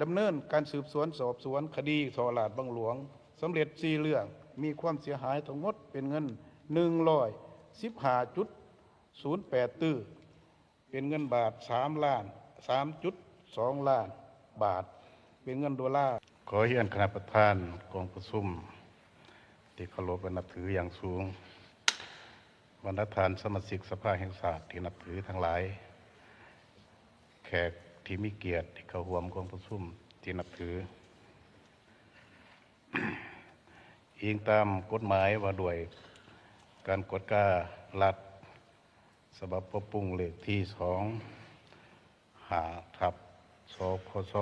ດຳເນີນການສືບສວນສອບສວນຄະດີສໍ້ລາດບັງຫຼວງສຳເລັດສີ່ເລື່ອງ, ມີຄວາມເສຍຫາຍທັງໝົດເປັນເງິນໜຶ່ງຮ້ອຍສິບຫ້າຈຸດສູນແປດຕື້, ເປັນເງິນບາດສາມລ້ານ ສາມຈຸດສອງລ້ານບາດ, ເປັນເງິນໂດລາ. ຂໍຮຽນຄະນະປະທານກອງປະຊຸມທີ່ເຄົາລົບ ແລະ ນັບຖືຢ່າງສູງ, ບັນດາທ່ານສະມາຊິກສະພາແຫ່ງຊາດທີ່ນັບຖືທັງຫຼາຍ, ແຂກທີ່ມີກຽດທີ່ເຂົ້າຮ່ວມກອງປະຊຸມທີ່ນັບຖື, ອີງຕາມກົດໝາຍວ່າດ້ວຍການກວດກາລັດ ສະບັບປັບປຸງເລກທີສອງຫ້າ ທັບ ສພຊ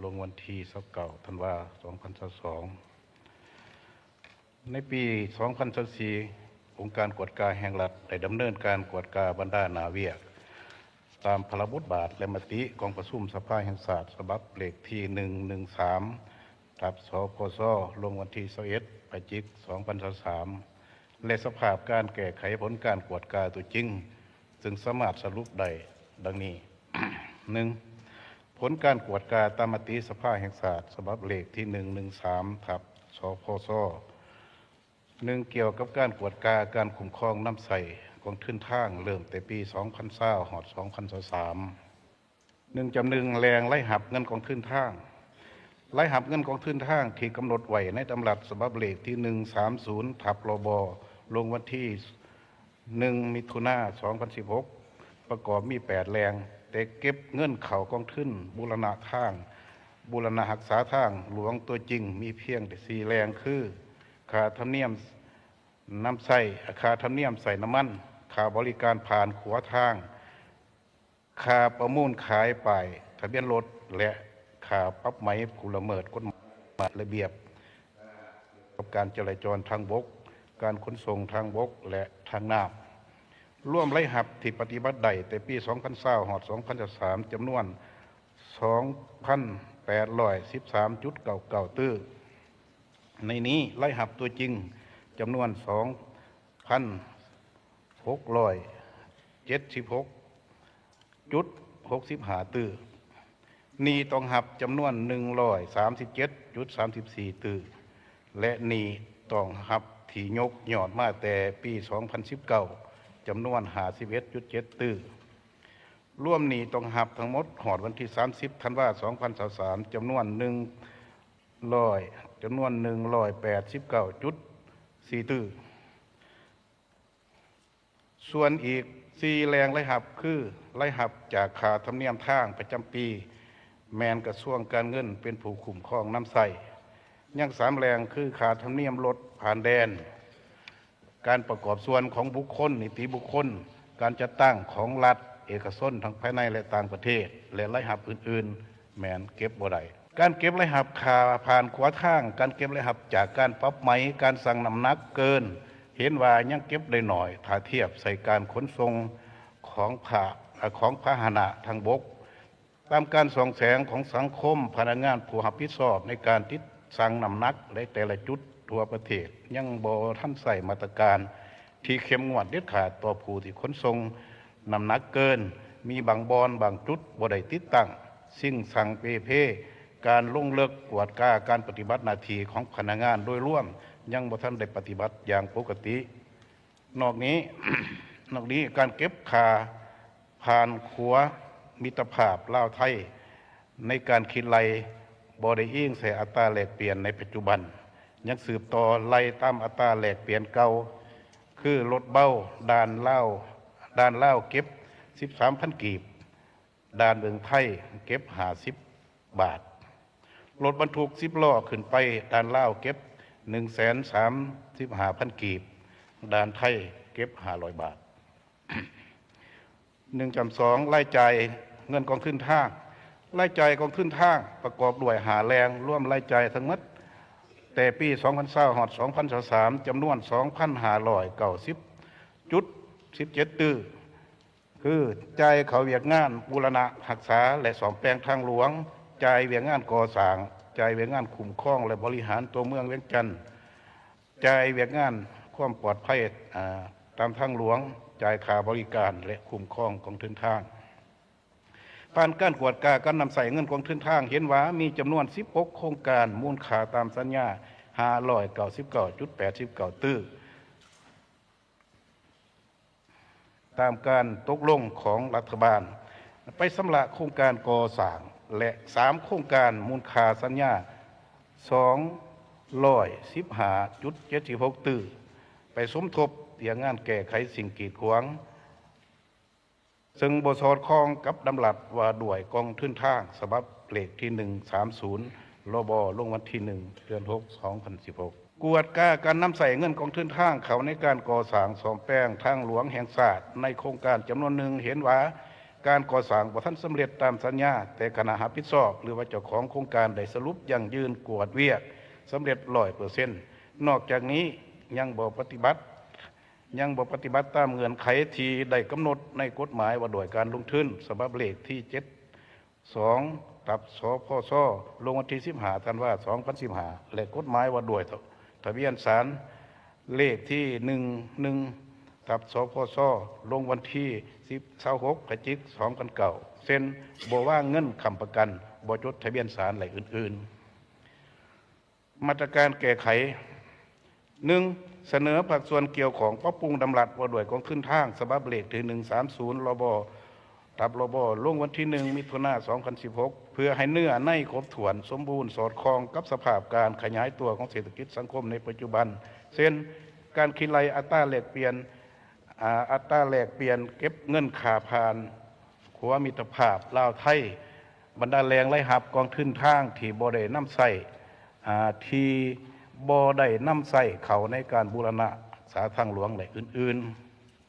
ລົງວັນທີຊາວເກົ້າ ທັນວາ ສອງພັນຊາວສອງ. ໃນປີສອງພັນຊາວສີ່ ອົງການກວດກາແຫ່ງລັດໄດ້ດຳເນີນການກວດກາບັນດາໜ້າວຽກ ຕາມພາລະບົດບາດ ແລະ ມະຕິກອງປະຊຸມສະພາແຫ່ງຊາດ ສະບັບເລກທີໜຶ່ງໜຶ່ງສາມ ທັບ ສພຊ ລົງວັນທີຊາວເອັດ ພະຈິກ ສອງພັນຊາວສາມ ແລະ ສະພາບການແກ້ໄຂຜົນການກວດກາຕົວຈິງ ເຊິ່ງສາມາດສະຫຼຸບໄດ້ດັ່ງນີ້. ໜຶ່ງ, ຜົນການກວດກາຕາມມະຕິສະພາແຫ່ງຊາດ ສະບັບເລກທີໜຶ່ງໜຶ່ງສາມ ທັບ ສພຊ ໜຶ່ງ, ກ່ຽວກັບການກວດກາການຄຸ້ມຄອງນຳໃຊ້ກອງທຶນທາງ ເລີ່ມແຕ່ປີສອງພັນຊາວ ຮອດ ສອງພັນຊາວສາມ. ໜຶ່ງຈຳໜຶ່ງ, ແຫຼ່ງລາຍຮັບເງິນກອງທຶນທາງ. ລາຍຮັບເງິນກອງທຶນທາງທີ່ກຳນົດໄວ້ໃນດຳລັດສະບັບເລກທີໜຶ່ງສາມສູນ ທັບ ລບ ລົງວັນທີໜຶ່ງ ມິຖຸນາ ສອງພັນສິບຫົກ ປະກອບມີແປດແຫຼ່ງ, ແຕ່ເກັບເງິນເຂົ້າກອງທຶນບູລະນະທາງ, ບູລະນະຮັກສາທາງຫຼວງຕົວຈິງມີພຽງແຕ່ສີ່ແຫຼ່ງ ຄື ຄ່າທຳນຽມນຳໃຊ້, ຄ່າທຳນຽມໃຊ້ນ້ຳມັນ, ຄ່າບໍລິການຜ່ານຂົວທາງ, ຄ່າປະມູນຂາຍປ້າຍທະບຽນລົດ ແລະ ຄ່າປັບໃໝຜູ້ລະເມີດກົດໝາຍລະບຽບກັບການຈະລາຈອນທາງບົກ, ການຂົນສົ່ງທາງບົກ ແລະ ທາງນ້ຳ. ລວມລາຍຮັບທີ່ປະຕິບັດໄດ້ແຕ່ປີສອງພັນຊາວ ຮອດ ສອງພັນຊາວສາມ ຈຳນວນສອງພັນແປດຮ້ອຍສິບສາມຈຸດເກົ້າເກົ້າຕື້. ໃນນີ້ລາຍຮັບຕົວຈິງຈຳນວນສອງພັນຫົກຮ້ອຍເຈັດສິບຫົກຈຸດຫົກສິບຫ້າຕື້, ໜີ້ຕ້ອງຮັບຈຳນວນໜຶ່ງຮ້ອຍສາມສິບເຈັດຈຸດສາມສິບສີ່ຕື້ ແລະ ໜີ້ຕ້ອງຮັບທີ່ຍົກຍອດມາແຕ່ປີສອງພັນສິບເກົ້າ ຈຳນວນຫ້າສິບເອັດຈຸດເຈັດຕື້. ລວມໜີ້ຕ້ອງຮັບທັງໝົດຮອດວັນທີສາມສິບ ທັນວາ ສອງພັນຊາວສາມ ຈຳນວນໜຶ່ງ ຮ້ອຍ ຈຳນວນໜຶ່ງຮ້ອຍແປດສິບເກົ້າຈຸດສີ່ຕື້. ສ່ວນອີກສີ່ແຫຼ່ງລາຍຮັບ ຄື ລາຍຮັບຈາກຄ່າທຳນຽມທາງປະຈຳປີ ແມ່ນກະຊວງການເງິນເປັນຜູ້ຄຸ້ມຄອງນຳໃຊ້. ຍັງສາມແຫຼ່ງ ຄື ຄ່າທຳນຽມລົດຜ່ານແດນ, ການປະກອບສ່ວນຂອງບຸກຄົນ, ນິຕິບຸກຄົນ, ການຈັດຕັ້ງຂອງລັດເອກະຊົນທັງພາຍໃນ ແລະ ຕ່າງປະເທດ ແລະ ລາຍຮັບອື່ນໆ ແມ່ນເກັບບໍ່ໄດ້. ການເກັບລາຍຮັບຄ່າຜ່ານຂົວທາງ, ການເກັບລາຍຮັບຈາກການປັບໃໝ, ການຊັ່ງນ້ຳໜັກເກີນ, ເຫັນວ່າຍັງເກັບໄດ້ໜ້ອຍ ຖ້າທຽບໃສ່ການຂົນສົ່ງຂອງພາ ຂອງພາຫະນະທາງບົກ. ຕາມການສ່ອງແສງຂອງສັງຄົມ, ພະນັກງານຜູ້ຮັບຜິດຊອບໃນການຕິດຊັ່ງນ້ຳໜັກໃນແຕ່ລະຈຸດທົ່ວປະເທດ ຍັງບໍ່ທັນໃຊ້ມາດຕະການທີ່ເຂັ້ມງວດເດັດຂາດຕໍ່ຜູ້ທີ່ຂົນສົ່ງນ້ຳໜັກເກີນ, ມີບາງບ່ອນບາງຈຸດບໍ່ໄດ້ຕິດຕັ້ງຊິງຊັ່ງເປເພ, ການລົງເລິກກວດກາການປະຕິບັດໜ້າທີ່ຂອງພະນັກງານໂດຍລວມຍັງບໍ່ທັນໄດ້ປະຕິບັດຢ່າງປົກກະຕິ. ນອກນີ້ ນອກນີ້ການເກັບຄ່າຜ່ານຂົວມິດຕະພາບລາວໄທ ໃນການຄິດໄລ່ບໍ່ໄດ້ອີງໃສ່ອັດຕາແລກປ່ຽນໃນປັດຈຸບັນ, ຍັງສືບຕໍ່ໄລ່ຕາມອັດຕາແລກປ່ຽນເກົ່າ ຄື ລົດເບົາ ດ່ານລາວ ດ່ານລາວເກັບສິບສາມພັນກີບ, ດ່ານເມືອງໄທເກັບຫ້າສິບບາດ, ລົດບັນທຸກສິບລໍ້ຂຶ້ນໄປດ່ານລາວເກັບໜຶ່ງແສນສາມສິບຫ້າພັນກີບ, ດ່ານໄທເກັບຫ້າຮ້ອຍບາດ. ໜຶ່ງຈຳສອງ ລາຍຈ່າຍເງິນກອງທຶນທາງ. ລາຍຈ່າຍກອງທຶນທາງປະກອບດ້ວຍຫ້າແຫຼ່ງ, ລວມລາຍຈ່າຍທັງໝົດແຕ່ປີສອງພັນຊາວ ຮອດ ສອງພັນຊາວສາມ ຈຳນວນສອງພັນຫ້າຮ້ອຍເກົ້າສິບຈຸດສິບເຈັດຕື້. ຄື ຈ່າຍເຂົ້າວຽກງານບູລະນະຮັກສາ ແລະ ສ້ອມແປງທາງຫຼວງ, ຈ່າຍວຽກງານກໍ່ສ້າງ, ຈ່າຍວຽກງານຄຸ້ມຄອງ ແລະ ບໍລິຫານຕົວເມືອງວຽງຈັນ, ຈ່າຍວຽກງານຄວາມປອດໄພ ອາ ຕາມທາງຫຼວງ, ຈ່າຍຄ່າບໍລິການ ແລະ ຄຸ້ມຄອງກອງທຶນທາງ. ຜ່ານການກວດກາການນຳໃຊ້ເງິນກອງທຶນທາງ ເຫັນວ່າມີຈຳນວນສິບຫົກໂຄງການ ມູນຄ່າຕາມສັນຍາຫ້າຮ້ອຍເກົ້າສິບເກົ້າຈຸດແປດສິບເກົ້າຕື້ ຕາມການຕົກລົງຂອງລັດຖະບານ ໄປຊຳລະໂຄງການກໍ່ສ້າງ ແລະ ສາມໂຄງການມູນຄ່າສັນຍາສອງຮ້ອຍສິບຫ້າຈຸດເຈັດສິບຫົກຕື້ ໄປສົມທົບເພື່ອງານແກ້ໄຂສິ່ງກີດຂວາງ ເຊິ່ງບໍ່ສອດຄ່ອງກັບດຳລັດວ່າດ້ວຍກອງທຶນທາງ ສະບັບເລກທີໜຶ່ງສາມສູນ ລບ ລົງວັນທີໜຶ່ງ ເດືອນຫົກ ສອງພັນສິບຫົກ. ກວດກາການນຳໃຊ້ເງິນກອງທຶນທາງເຂົ້າໃນການກໍ່ສ້າງສ້ອມແປງທາງຫຼວງແຫ່ງຊາດ ໃນໂຄງການຈຳນວນໜຶ່ງ ເຫັນວ່າການກໍ່ສ້າງບໍ່ທັນສຳເລັດຕາມສັນຍາ, ແຕ່ຄະນະຮັບຜິດຊອບ ຫຼືວ່າເຈົ້າຂອງໂຄງການໄດ້ສະຫຼຸບຢັ້ງຢືນກວດວຽກສຳເລັດຮ້ອຍເປີເຊັນ. ນອກຈາກນີ້ຍັງບໍ່ປະຕິບັດ ຍັງບໍ່ປະຕິບັດຕາມເງື່ອນໄຂທີ່ໄດ້ກຳນົດໃນກົດໝາຍວ່າດ້ວຍການລົງທຶນ ສະບັບເລກທີເຈັດສອງ ທັບ ສພຊ ລົງວັນທີສິບຫ້າ ທັນວາ ສອງພັນສິບຫ້າ ແລະ ກົດໝາຍວ່າດ້ວຍທະ ທະບຽນສານ ເລກທີໜຶ່ງໜຶ່ງ ທັບ ສພຊ ລົງວັນທີສິບ ຊາວຫົກ ພະຈິກ ສອງພັນເກົ້າ ເຊັ່ນ ບໍ່ວາງເງິນຄ້ຳປະກັນ, ບໍ່ຈົດທະບຽນສານ ແລະ ອື່ນໆ. ມາດຕະການແກ້ໄຂ ໜຶ່ງ ສະເໜີພາກສ່ວນກ່ຽວຂ້ອງປັບປຸງດຳລັດວ່າດ້ວຍກອງທຶນທາງ ສະບັບເລກທີໜຶ່ງສາມສູນ ລບ ທັບ ລບ ລົງວັນທີໜຶ່ງ ມິຖຸນາ ສອງພັນສິບຫົກ ເພື່ອໃຫ້ເນື້ອໃນຄົບຖ້ວນສົມບູນ ສອດຄ່ອງກັບສະພາບການຂະຫຍາຍຕົວຂອງເສດຖະກິດສັງຄົມໃນປັດຈຸບັນ ເຊັ່ນ ການຄິດໄລ່ອັດຕາແລກປ່ຽນ ອາ ອັດຕາແລກປ່ຽນເກັບເງິນຄ່າຜ່ານຂົວມິດຕະພາບລາວ-ໄທ, ບັນດາແຫຼ່ງລາຍຮັບກອງທຶນທາງທີ່ບໍ່ໄດ້ນຳໃຊ້ ອາ ທີ່ບໍ່ໄດ້ນຳໃຊ້ເຂົ້າໃນການບູລະນະສາທາງຫຼວງ ແລະ ອື່ນ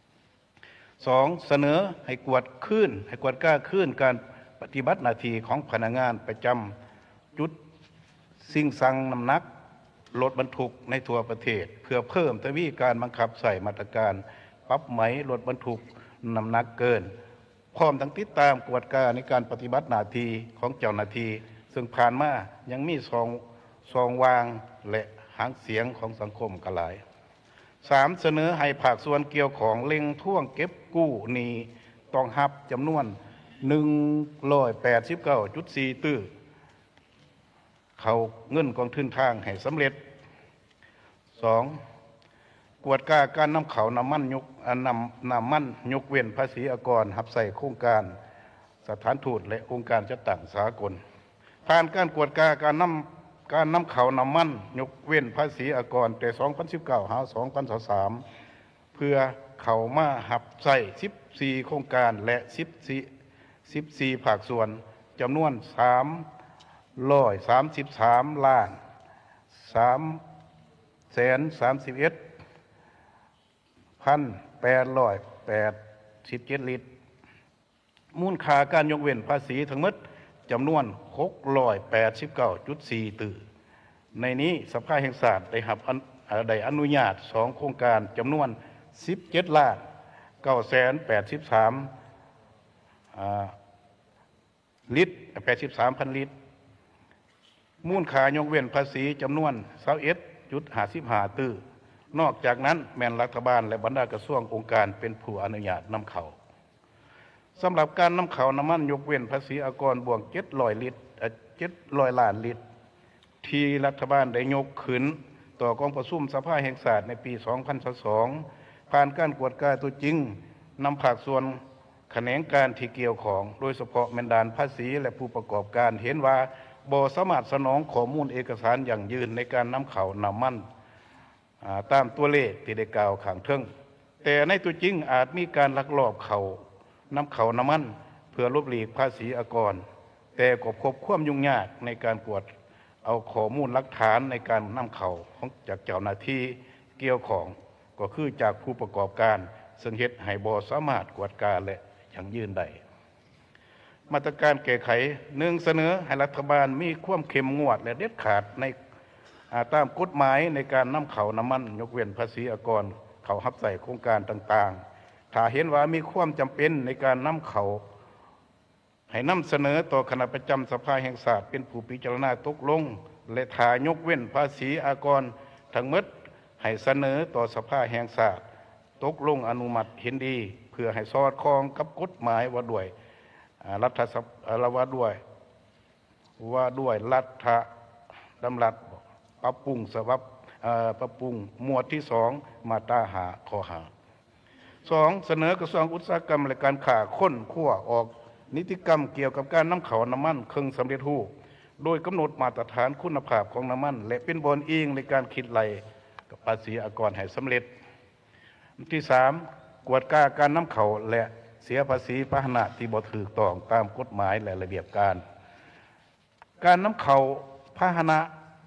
ໆ. ສອງ ສະເໜີໃຫ້ກວດຄືນ ໃຫ້ກວດກາຄືນການປະຕິບັດໜ້າທີ່ຂອງພະນັກງານປະຈຳຈຸດ ສິ່ງຊັ່ງນ້ຳໜັກລົດບັນທຸກໃນທົ່ວປະເທດ ເພື່ອເພີ່ມທະວີການບັງຄັບໃຊ້ມາດຕະການປັບໃໝລົດບັນທຸກນ້ຳໜັກເກີນ, ພ້ອມທັງຕິດຕາມກວດກາໃນການປະຕິບັດໜ້າທີ່ຂອງເຈົ້າໜ້າທີ່, ເຊິ່ງຜ່ານມາຍັງມີຊ່ອງ ຊ່ອງວ່າງ ແລະ ຫາງສຽງຂອງສັງຄົມກໍຫຼາຍ. ສາມ ສະເໜີໃຫ້ພາກສ່ວນກ່ຽວຂ້ອງເລັ່ງທວງເກັບກູ້ໜີ້ຕ້ອງຮັບຈຳນວນໜຶ່ງຮ້ອຍແປດສິບເກົ້າຈຸດສີ່ຕື້ ເຂົ້າເງິນກອງທຶນທາງໃຫ້ສຳເລັດ. ສອງ ກວດກາການນຳເຂົ້ານ້ຳມັນຍົກ ອາ ນ້ຳ ນ້ຳມັນຍົກເວັ້ນພາສີອາກອນຮັບໃຊ້ໂຄງການສະຖານທູດ ແລະ ອົງການຈັດຕັ້ງສາກົນ. ຜ່ານການກວດກາການນຳ ການນຳເຂົ້ານ້ຳມັນຍົກເວັ້ນພາສີອາກອນແຕ່ສອງພັນສິບເກົ້າຫາສອງພັນຊາວສາມ ເພື່ອເຂົ້າມາຮັບໃຊ້ສິບສີ່ໂຄງການ ແລະ ສິບສີ່ ສິບສີ່ພາກສ່ວນ ຈຳນວນສາມຮ້ອຍສາມສິບສາມລ້ານສາມແສນສາມສິບເອັດພັນແປດຮ້ອຍແປດສິບເຈັດລິດ. ມູນຄ່າການຍົກເວັ້ນພາສີທັງໝົດຈຳນວນຫົກຮ້ອຍແປດສິບເກົ້າຈຸດສີ່ຕື້. ໃນນີ້ສະພາແຫ່ງຊາດໄດ້ຮັບອະ ໄດ້ອະນຸຍາດສອງໂຄງການຈຳນວນສິບເຈັດລ້ານເກົ້າແສນແປດສິບສາມ ອາ ລິດ ແປດສິບສາມພັນລິດ, ມູນຄ່າຍົກເວັ້ນພາສີຈຳນວນຊາວເອັດຈຸດຫ້າສິບຫ້າຕື້. ນອກຈາກນັ້ນແມ່ນລັດຖະບານ ແລະ ບັນດາກະຊວງອົງການເປັນຜູ້ອະນຸຍາດນຳເຂົ້າ. ສຳລັບການນຳເຂົ້ານ້ຳມັນຍົກເວັ້ນພາສີອາກອນບວກເຈັດຮ້ອຍລິດ ເອີ ເຈັດຮ້ອຍລ້ານລິດ ທີ່ລັດຖະບານໄດ້ຍົກຂຶ້ນຕໍ່ກອງປະຊຸມສະພາແຫ່ງຊາດໃນປີສອງພັນຊາວສອງ ຜ່ານການກວດກາຕົວຈິງນຳພາກສ່ວນ ຂະແໜງການທີ່ກ່ຽວຂ້ອງ, ໂດຍສະເພາະແມ່ນດ່ານພາສີ ແລະ ຜູ້ປະກອບການ ເຫັນວ່າບໍ່ສາມາດສະໜອງຂໍ້ມູນເອກະສານຢັ້ງຢືນໃນການນຳເຂົ້ານ້ຳມັນ ອາ ຕາມຕົວເລກທີ່ໄດ້ກ່າວຂ້າງເທິງ, ແຕ່ໃນຕົວຈິງອາດມີການລັກລອບເຂົ້າ ນຳເຂົ້ານ້ຳມັນເພື່ອຫຼົບຫຼີກພາສີອາກອນ, ແຕ່ກໍພົບຄວາມຫຍຸ້ງຍາກໃນການກວດເອົາຂໍ້ມູນຫຼັກຖານໃນການນຳເຂົ້າຂອງ ຈາກເຈົ້າໜ້າທີ່ກ່ຽວຂ້ອງ ກໍຄືຈາກຜູ້ປະກອບການ, ເຊິ່ງເຮັດໃຫ້ບໍ່ສາມາດກວດກາ ແລະ ຢັ້ງຢືນໄດ້. ມາດຕະການແກ້ໄຂ ໜຶ່ງ ສະເໜີໃຫ້ລັດຖະບານມີຄວາມເຂັ້ມງວດ ແລະ ເດັດຂາດໃນ ອາ ຕາມກົດໝາຍໃນການນຳເຂົ້ານ້ຳມັນ ຍົກເວັ້ນພາສີອາກອນເຂົ້າຮັບໃຊ້ໂຄງການຕ່າງໆ. ຖ້າເຫັນວ່າມີຄວາມຈຳເປັນໃນການນຳເຂົ້າ ໃຫ້ນຳສະເໜີຕໍ່ຄະນະປະຈຳສະພາແຫ່ງຊາດເປັນຜູ້ພິຈາລະນາຕົກລົງ ແລະ ຖ້າຍົກເວັ້ນພາສີອາກອນທັງໝົດ ໃຫ້ສະເໜີຕໍ່ສະພາແຫ່ງຊາດຕົກລົງອະນຸມັດເຫັນດີ ເພື່ອໃຫ້ສອດຄ່ອງກັບກົດໝາຍວ່າດ້ວຍ ອາ ລັດຖະສະ ອາ ລະວ່າດ້ວຍ ວ່າດ້ວຍລັດຖະດຳລັດ ປັບປຸງສະບັບ ເອີ ປັບປຸງໝວດທີສອງ ມາດຕາຫ້າ ຂໍ້ຫ້າ. ສອງ ສະເໜີກະຊວງອຸດສາຫະກຳ ແລະ ການຄ້າຄົ້ນຄວ້າອອກນິຕິກຳກ່ຽວກັບການນຳເຂົ້ານ້ຳມັນເຄິ່ງສຳເລັດຮູບ ໂດຍກຳນົດມາດຕະຖານຄຸນນະພາບຂອງນ້ຳມັນ ແລະ ເປັນບ່ອນອີງໃນການຄິດໄລ່ພາສີອາກອນໃຫ້ສຳເລັດ. ທີສາມ ກວດກາການນຳເຂົ້າ ແລະ ເສຍພາສີພາຫະນະທີ່ບໍ່ຖືກຕ້ອງຕາມກົດໝາຍ ແລະ ລະບຽບການ. ການນຳເຂົ້າພາຫະນະ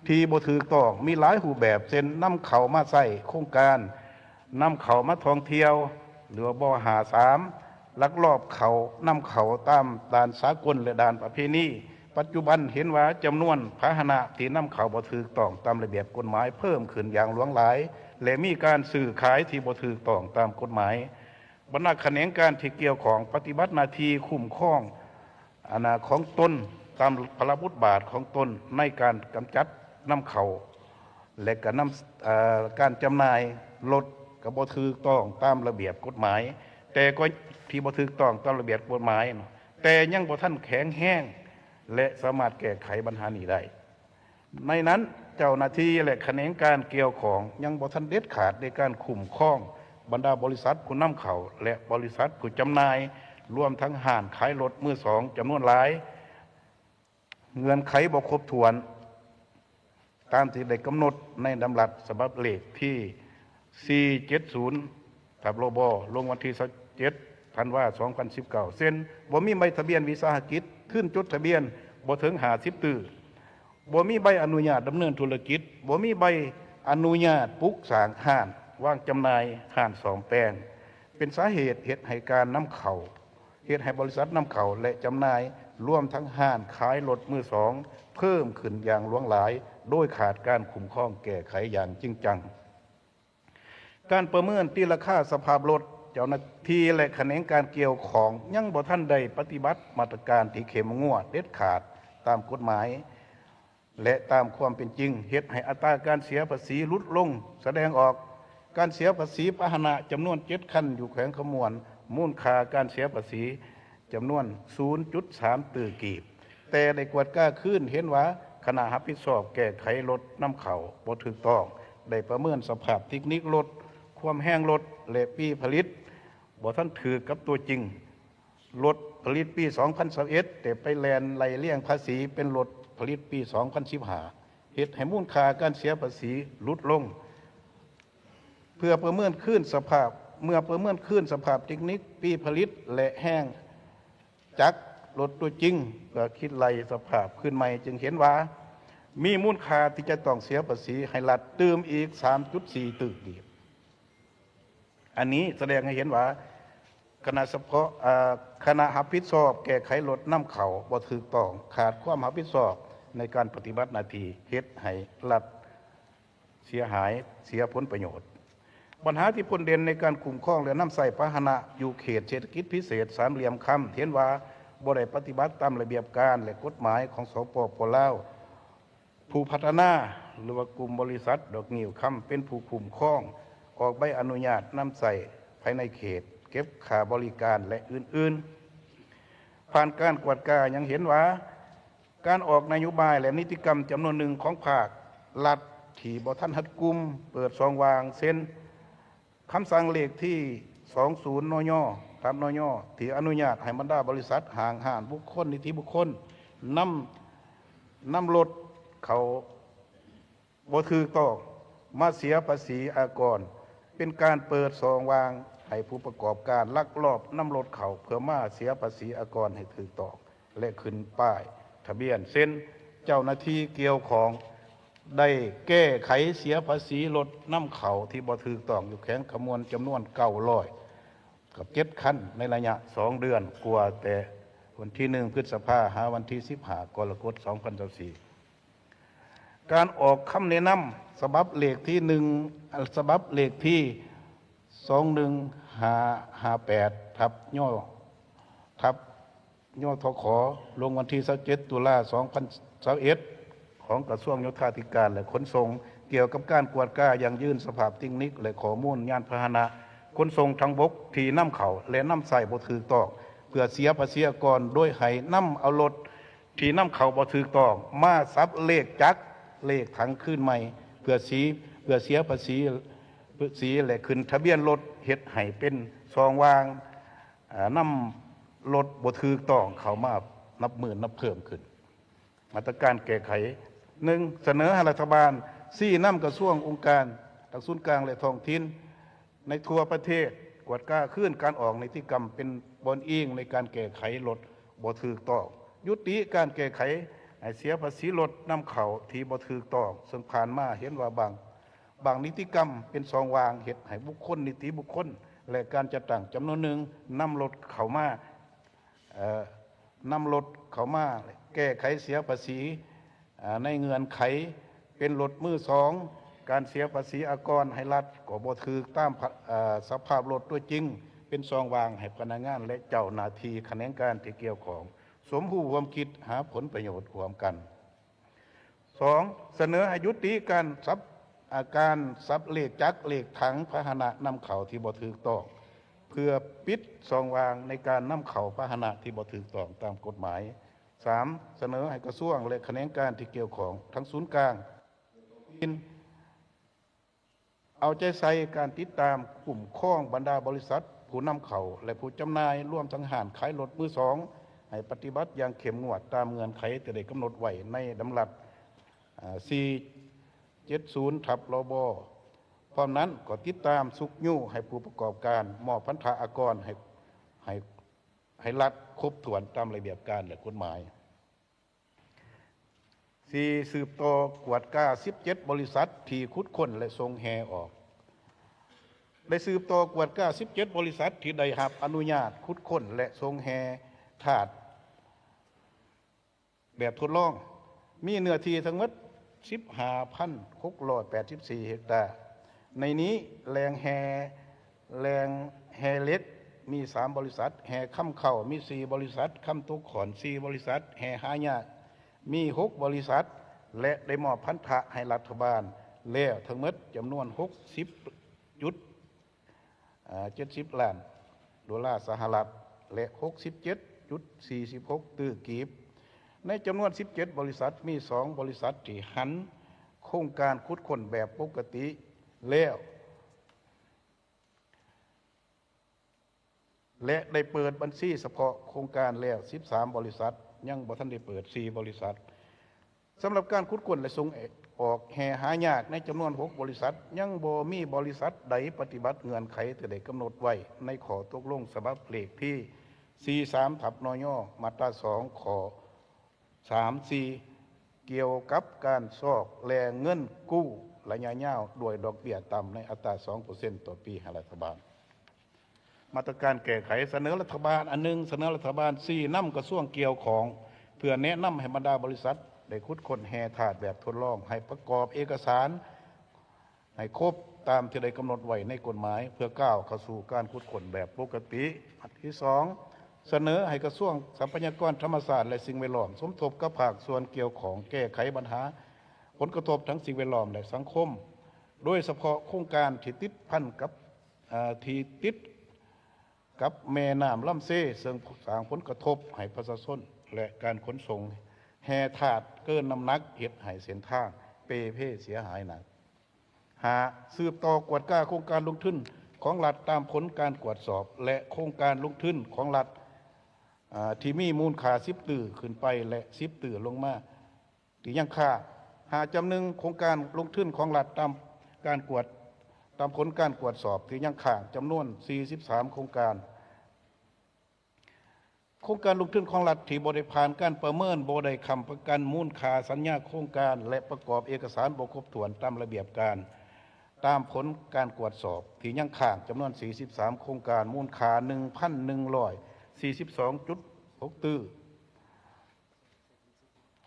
ທີ່ບໍ່ຖືກຕ້ອງມີຫຼາຍຮູບແບບ ເຊັ່ນ ນຳເຂົ້າມາໃຊ້ໂຄງການ, ນຳເຂົ້າມາທ່ອງທ່ຽວ ຫຼືວ່າ ບຫ້າ ສາມ ລັກລອບເຂົ້າ ນຳເຂົ້າຕາມດ່ານສາກົນ ແລະ ດ່ານປະເພນີ. ປັດຈຸບັນເຫັນວ່າຈຳນວນພາຫະນະທີ່ນຳເຂົ້າບໍ່ຖືກຕ້ອງຕາມລະບຽບກົດໝາຍເພີ່ມຂຶ້ນຢ່າງຫຼວງຫຼາຍ ແລະ ມີການຊື້ຂາຍທີ່ບໍ່ຖືກຕ້ອງຕາມກົດໝາຍ. ບັນດາຂະແໜງການທີ່ກ່ຽວຂ້ອງປະຕິບັດໜ້າທີ່ຄຸ້ມຄອງ ອັນນາ ຂອງຕົນຕາມພາລະບົດບາດຂອງຕົນໃນການກຳຈັດນຳເຂົ້າ ແລະ ກະນຳ ເອີ ການຈຳໜ່າຍລົດກະບໍ່ຖືກຕ້ອງຕາມລະບຽບກົດໝາຍ ແຕ່ກໍ ທີ່ບໍ່ຖືກຕ້ອງຕາມລະບຽບກົດໝາຍ ແຕ່ຍັງບໍ່ທັນແຂງແຮງ ແລະ ສາມາດແກ້ໄຂບັນຫານີ້ໄດ້. ໃນນັ້ນ ເຈົ້າໜ້າທີ່ ແລະ ຂະແໜງການກ່ຽວຂ້ອງຍັງບໍ່ທັນເດັດຂາດໃນການຄຸ້ມຄອງບັນດາບໍລິສັດຜູ້ນຳເຂົ້າ ແລະ ບໍລິສັດຜູ້ຈຳໜ່າຍ ລວມທັງຮ້ານຂາຍລົດມືສອງຈຳນວນຫຼາຍ. ເງື່ອນໄຂບໍ່ຄົບຖ້ວນຕາມທີ່ໄດ້ກຳນົດໃນດຳລັດສະບັບເລກທີສີ່ເຈັດສູນ ທັບ ລບ ລົງວັນທີຊາວເຈັດ ທັນວາ ສອງພັນສິບເກົ້າ ເຊັ່ນ ບໍ່ມີໃບທະບຽນວິສາຫະກິດ, ທຶນຈົດທະບຽນບໍ່ເຖິງຫ້າສິບຕື້, ບໍ່ມີໃບອະນຸຍາດດຳເນີນທຸລະກິດ, ບໍ່ມີໃບອະນຸຍາດປຸກສ້າງຮ້ານວາງຈຳໜ່າຍ, ຮ້ານສ້ອມແປງ ເປັນສາເຫດເຮັດໃຫ້ການນຳເຂົ້າ ເຮັດໃຫ້ບໍລິສັດນຳເຂົ້າ ແລະ ຈຳໜ່າຍ ລວມທັງຮ້ານຂາຍລົດມືສອງ ເພີ່ມຂຶ້ນຢ່າງຫຼວງຫຼາຍ ໂດຍຂາດການຄຸ້ມຄອງແກ້ໄຂຢ່າງຈິງຈັງ. ການປະເມີນຕີລາຄາສະພາບລົດ, ເຈົ້າໜ້າທີ່ ແລະ ຂະແໜງການກ່ຽວຂ້ອງຍັງບໍ່ທັນໄດ້ປະຕິບັດມາດຕະການທີ່ເຂັ້ມງວດເດັດຂາດຕາມກົດໝາຍ ແລະ ຕາມຄວາມເປັນຈິງ ເຮັດໃຫ້ອັດຕາການເສຍພາສີຫຼຸດລົງ. ສະແດງອອກ ການເສຍພາສີພາຫະນະຈຳນວນເຈັດຄັນຢູ່ແຂວງຄຳມ່ວນ ມູນຄ່າການເສຍພາສີຈຳນວນສູນຈຸດສາມຕື້ກີບ, ແຕ່ໄດ້ກວດກາຄືນເຫັນວ່າ ຄະນະຮັບຜິດຊອບແກ້ໄຂລົດນຳເຂົ້າບໍ່ຖືກຕ້ອງ ໄດ້ປະເມີນສະພາບເຕັກນິກລົດ, ຄວາມແຮງລົດ ແລະ ປີຜະລິດ ບໍ່ທັນຖືກກັບຕົວຈິງ. ລົດຜະລິດປີສອງພັນຊາວເອັດ ແຕ່ໄປແລ່ນໄລ່ລຽງພາສີເປັນລົດຜະລິດປີສອງພັນສິບຫ້າ ເຮັດໃຫ້ມູນຄ່າການເສຍພາສີຫຼຸດລົງ. ເພື່ອປະເມີນຄືນສະພາບ, ເມື່ອປະເມີນຄືນສະພາບເຕັກນິກ, ປີຜະລິດ ແລະ ແຮງຈັກລົດຕົວຈິງ ເພື່ອຄິດໄລ່ສະພາບຄືນໃໝ່ ຈຶ່ງເຫັນວ່າມີມູນຄ່າທີ່ຈະຕ້ອງເສຍພາສີໃຫ້ລັດຕື່ມອີກສາມຈຸດສີ່ຕື້ກີບ. ອັນນີ້ສະແດງໃຫ້ເຫັນວ່າ ຄະນະສະເພາະ ເອີ ຄະນະຮັບຜິດຊອບແກ້ໄຂລົດນຳເຂົ້າບໍ່ຖືກຕ້ອງ, ຂາດຄວາມຮັບຜິດຊອບໃນການປະຕິບັດໜ້າທີ່, ເຮັດໃຫ້ລັດເສຍຫາຍ, ເສຍຜົນປະໂຫຍດ. ບັນຫາທີ່ພົ້ນເດັ່ນໃນການຄຸ້ມຄອງ ແລະ ນຳໃຊ້ພາຫະນະຢູ່ເຂດເສດຖະກິດພິເສດສາມຫຼ່ຽມຄຳ ເຫັນວ່າບໍ່ໄດ້ປະຕິບັດຕາມລະບຽບການ ແລະ ກົດໝາຍຂອງ ສປປ ລາວ. ຜູ້ພັດທະນາ ຫຼືວ່າກຸ່ມບໍລິສັດດອກງິ້ວຄຳ ເປັນຜູ້ຄຸ້ມຄອງ, ອອກໃບອະນຸຍາດນຳໃຊ້ພາຍໃນເຂດ, ເກັບຄ່າບໍລິການ ແລະ ອື່ນໆ. ຜ່ານການກວດກາຍັງເຫັນວ່າ ການອອກນະໂຍບາຍ ແລະ ນິຕິກຳຈຳນວນໜຶ່ງຂອງພາກລັດທີ່ບໍ່ທັນຮັດກຸມ ເປີດຊ່ອງວ່າງ ເຊັ່ນ ຄຳສັ່ງເລກທີສອງສູນ ນຍ ທັບ ນຍ ທີ່ອະນຸຍາດໃຫ້ບັນດາບໍລິສັດ ຫ້າງຮ້ານ, ບຸກຄົນ, ນິຕິບຸກຄົນ ນຳ, ນຳລົດເຂົ້າບໍ່ຖືກຕ້ອງມາເສຍພາສີອາກອນ, ເປັນການເປີດຊ່ອງວ່າງໃຫ້ຜູ້ປະກອບການລັກລອບນຳລົດເຂົ້າເພື່ອມາເສຍພາສີອາກອນໃຫ້ຖືກຕ້ອງ ແລະ ຂຶ້ນປ້າຍທະບຽນ, ເຊັ່ນ ເຈົ້າໜ້າທີ່ກ່ຽວຂ້ອງ ໄດ້ແກ້ໄຂເສຍພາສີລົດນຳເຂົ້າທີ່ບໍ່ຖືກຕ້ອງຢູ່ແຂວງຄຳມ່ວນຈຳນວນເກົ້າຮ້ອຍກັບເຈັດຄັນ ໃນໄລຍະສອງເດືອນກວ່າ ແຕ່ວັນທີໜຶ່ງ ພຶດສະພາ ຫາວັນທີສິບຫ້າ ກໍລະກົດ ສອງພັນຊາວສີ່. ການອອກຄຳແນະນຳສະບັບເລກທີໜຶ່ງ ສະບັບເລກທີສອງໜຶ່ງຫ້າຫ້າແປດ ທັບ ຍ ທັບ ຍທຂ ລົງວັນທີຊາວເຈັດ ຕຸລາ ສອງພັນຊາວເອັດ ຂອງກະຊວງໂຍທາທິການ ແລະ ຂົນສົ່ງ ກ່ຽວກັບການກວດກາຢັ້ງຢືນສະພາບເຕັກນິກ ແລະ ຂໍ້ມູນຍານພາຫະນະຂົນສົ່ງທາງບົກທີ່ນຳເຂົ້າ ແລະ ນຳໃຊ້ບໍ່ຖືກຕ້ອງ ພື່ອເສຍພາສີອາກອນ ໂດຍໃຫ້ນຳເອົາລົດທີ່ນຳເຂົ້າບໍ່ຖືກຕ້ອງ ມາສັບເລກຈັກເລກຖັງຄືນໃໝ່ ເພື່ອສີ ເພື່ອເສຍພາສີ ສີ ແລະ ຂຶ້ນທະບຽນລົດ ເຮັດໃຫ້ເປັນຊ່ອງວ່າງ ເອີ່ ນຳລົດບໍ່ຖືກຕ້ອງເຂົ້າມານັບມື້ນັບເພີ່ມຂຶ້ນ. ມາດຕະການແກ້ໄຂ ໜຶ່ງ ສະເໜີໃຫ້ລັດຖະບານຊີ້ນຳກະຊວງ, ອົງການ, ທາງສູນກາງ ແລະ ທ້ອງຖິ່ນໃນທົ່ວປະເທດ ກວດກາຄືນການອອກນິຕິກຳເປັນບ່ອນອີງໃນການແກ້ໄຂລົດບໍ່ຖືກຕ້ອງ, ຍຸຕິການແກ້ໄຂໃຫ້ເສຍພາສີລົດນຳເຂົ້າທີ່ບໍ່ຖືກຕ້ອງ, ເຊິ່ງຜ່ານມາເຫັນວ່າບາງ, ບາງນິຕິກຳເປັນຊ່ອງວ່າງເຮັດໃຫ້ບຸກຄົນ, ນິຕິບຸກຄົນ ແລະ ການຈັດຕັ້ງຈຳນວນໜຶ່ງນຳລົດເຂົ້າມາ ເອີ່ ນຳລົດເຂົ້າມາແກ້ໄຂເສຍພາສີ ເອີ່ ໃນເງື່ອນໄຂເປັນລົດມືສອງ, ການເສຍພາສີອາກອນໃຫ້ລັດກໍບໍ່ຖືກຕາມພະ ເອີ່ ສະພາບລົດຕົວຈິງ, ເປັນຊ່ອງວ່າງໃຫ້ພະນັກງານ ແລະ ເຈົ້າໜ້າທີ່ຂະແໜງການທີ່ກ່ຽວຂ້ອງ ສົມຮູ້ຮ່ວມຄິດຫາຜົນປະໂຫຍດຮ່ວມກັນ. ສອງ ສະເໜີໃຫ້ຍຸຕິການສັບ ອາ ການສັບເລກຈັກເລກຖັງພາຫະນະນຳເຂົ້າທີ່ບໍ່ຖືກຕ້ອງ ເພື່ອປິດຊ່ອງວ່າງໃນການນຳເຂົ້າພາຫະນະທີ່ບໍ່ຖືກຕ້ອງຕາມກົດໝາຍ. ສາມ ສະເໜີໃຫ້ກະຊວງ ແລະ ຂະແໜງການທີ່ກ່ຽວຂ້ອງ ທັງສູນກາງ ເອົາໃຈໃສ່ການຕິດຕາມຄຸ້ມຄອງບັນດາບໍລິສັດຜູ້ນຳເຂົ້າ ແລະ ຜູ້ຈຳໜ່າຍ ລວມທັງຮ້ານຂາຍລົດມືສອງ ໃຫ້ປະຕິບັດຢ່າງເຂັ້ມງວດຕາມເງື່ອນໄຂທີ່ໄດ້ກຳນົດໄວ້ໃນດຳລັດ ອາ ສີ່ເຈັດສູນ ທັບ ລບ. ພ້ອມນັ້ນກໍຕິດຕາມຊຸກຍູ້ໃຫ້ຜູ້ປະກອບການມອບພັນທະອາກອນໃຫ້ ໃຫ້ ໃຫ້ລັດຄົບຖ້ວນຕາມລະບຽບການ ແລະ ກົດໝາຍ. ສີ່ ສືບຕໍ່ກວດກາສິບເຈັດບໍລິສັດທີ່ຂຸດຄົ້ນ ແລະ ສົ່ງແຮ່ອອກ. ໄດ້ສືບຕໍ່ກວດກາສິບເຈັດບໍລິສັດທີ່ໄດ້ຮັບອະນຸຍາດຂຸດຄົ້ນ ແລະ ສົ່ງແຮ່ທາດແບບທົດລອງ, ມີເນື້ອທີ່ທັງໝົດສິບຫ້າພັນຫົກຮ້ອຍແປດສິບສີ່ເຮັກຕາ. ໃນນີ້ແຫຼ່ງແຮ່ ແຫຼ່ງແຮ່ເຫຼັກມີສາມບໍລິສັດ, ແຮ່ຄຳເຄົ້າມີສີ່ບໍລິສັດ, ຄຳຕົກຂ້ອນສີ່ບໍລິສັດ, ແຮ່ຫາຍາກມີຫົກບໍລິສັດ ແລະ ໄດ້ມອບພັນທະໃຫ້ລັດຖະບານແລ້ວທັງໝົດຈຳນວນຫົກສິບຈຸດ ເຈັດສິບລ້ານໂດລາສະຫະລັດ ແລະ ຫົກສິບເຈັດຈຸດສີ່ສິບຫົກຕື້ກີບ. ໃນຈຳນວນສິບເຈັດບໍລິສັດ ມີສອງບໍລິສັດທີ່ຫັນໂຄງການຂຸດຄົ້ນແບບປົກກະຕິແລ້ວ ແລະ ໄດ້ເປີດບັນຊີສະເພາະໂຄງການແລ້ວສິບສາມບໍລິສັດ, ຍັງບໍ່ທັນໄດ້ເປີດສີ່ບໍລິສັດ. ສຳລັບການຂຸດຄົ້ນ ແລະ ສົ່ງອອກແຮ່ຫາຍາກໃນຈຳນວນຫົກບໍລິສັດ, ຍັງບໍ່ມີບໍລິສັດໃດປະຕິບັດເງື່ອນໄຂທີ່ໄດ້ກຳນົດໄວ້ໃນຂໍ້ຕົກລົງສະບັບເລກທີສີ່ສິບສາມ ທັບ ນຍ ມາດຕາສອງ ຂໍ້ ສາມສີ່ ກ່ຽວກັບການຊອກແຫຼ່ງເງິນກູ້ໄລຍະຍາວດ້ວຍດອກເບ້ຍຕ່ຳໃນອັດຕາສອງເປີເຊັນຕໍ່ປີໃຫ້ລັດຖະບານ. ມາດຕະການແກ້ໄຂ ສະເໜີລັດຖະບານ ອັນໜຶ່ງ ສະເໜີລັດຖະບານຊີ້ນຳກະຊວງກ່ຽວຂ້ອງ ເພື່ອແນະນຳໃຫ້ບັນດາບໍລິສັດໄດ້ຂຸດຄົ້ນແຮ່ທາດແບບທົດລອງ ໃຫ້ປະກອບເອກະສານ ໃຫ້ຄົບຕາມທີ່ໄດ້ກຳນົດໄວ້ໃນກົດໝາຍ ເພື່ອກ້າວເຂົ້າສູ່ການຂຸດຄົ້ນແບບປົກກະຕິ. ອັນທີສອງ ສະເໜີໃຫ້ກະຊວງຊັບພະຍາກອນທຳມະຊາດ ແລະ ສິ່ງແວດລ້ອມ ສົມທົບກັບພາກສ່ວນກ່ຽວຂ້ອງແກ້ໄຂບັນຫາຜົນກະທົບທາງສິ່ງແວດລ້ອມ ແລະ ສັງຄົມ, ໂດຍສະເພາະໂຄງການທີ່ຕິດພັນກັບ ເອີ່ ທີ່ຕິດ ກັບແມ່ນ້ຳລຳເຊ ເຊິ່ງສ້າງຜົນກະທົບໃຫ້ປະຊາຊົນ ແລະ ການຂົນສົ່ງແຮ່ທາດເກີນນ້ຳໜັກ ເຮັດໃຫ້ເສັ້ນທາງເປ່ເພເສຍຫາຍໜັກ. ຫ້າ ສືບຕໍ່ກວດກາໂຄງການລົງທຶນຂອງລັດຕາມຜົນການກວດສອບ ແລະ ໂຄງການລົງທຶນຂອງລັດ ເອີ່ ທີ່ມີມູນຄ່າສິບຕື້ຂຶ້ນໄປ ແລະ ສິບຕື້ລົງມາ ທີ່ຍັງຄ້າງ. ຫ້າ ຈຳນວນໂຄງການລົງທຶນຂອງລັດຕາມການກວດ ຕາມຜົນການກວດສອບທີ່ຍັງຄ້າງ ຈຳນວນສີ່ສິບສາມໂຄງການ. ໂຄງການລົງທຶນຂອງລັດທີ່ບໍ່ໄດ້ຜ່ານການປະເມີນ ບໍ່ໄດ້ຄ້ຳປະກັນມູນຄ່າສັນຍາໂຄງການ ແລະ ປະກອບເອກະສານບໍ່ຄົບຖ້ວນຕາມລະບຽບການ ຕາມຜົນການກວດສອບທີ່ຍັງຄ້າງ ຈຳນວນສີ່ສິບສາມໂຄງການ ມູນຄ່າໜຶ່ງພັນໜຶ່ງຮ້ອຍສີ່ສິບສອງຈຸດຫົກຕື້.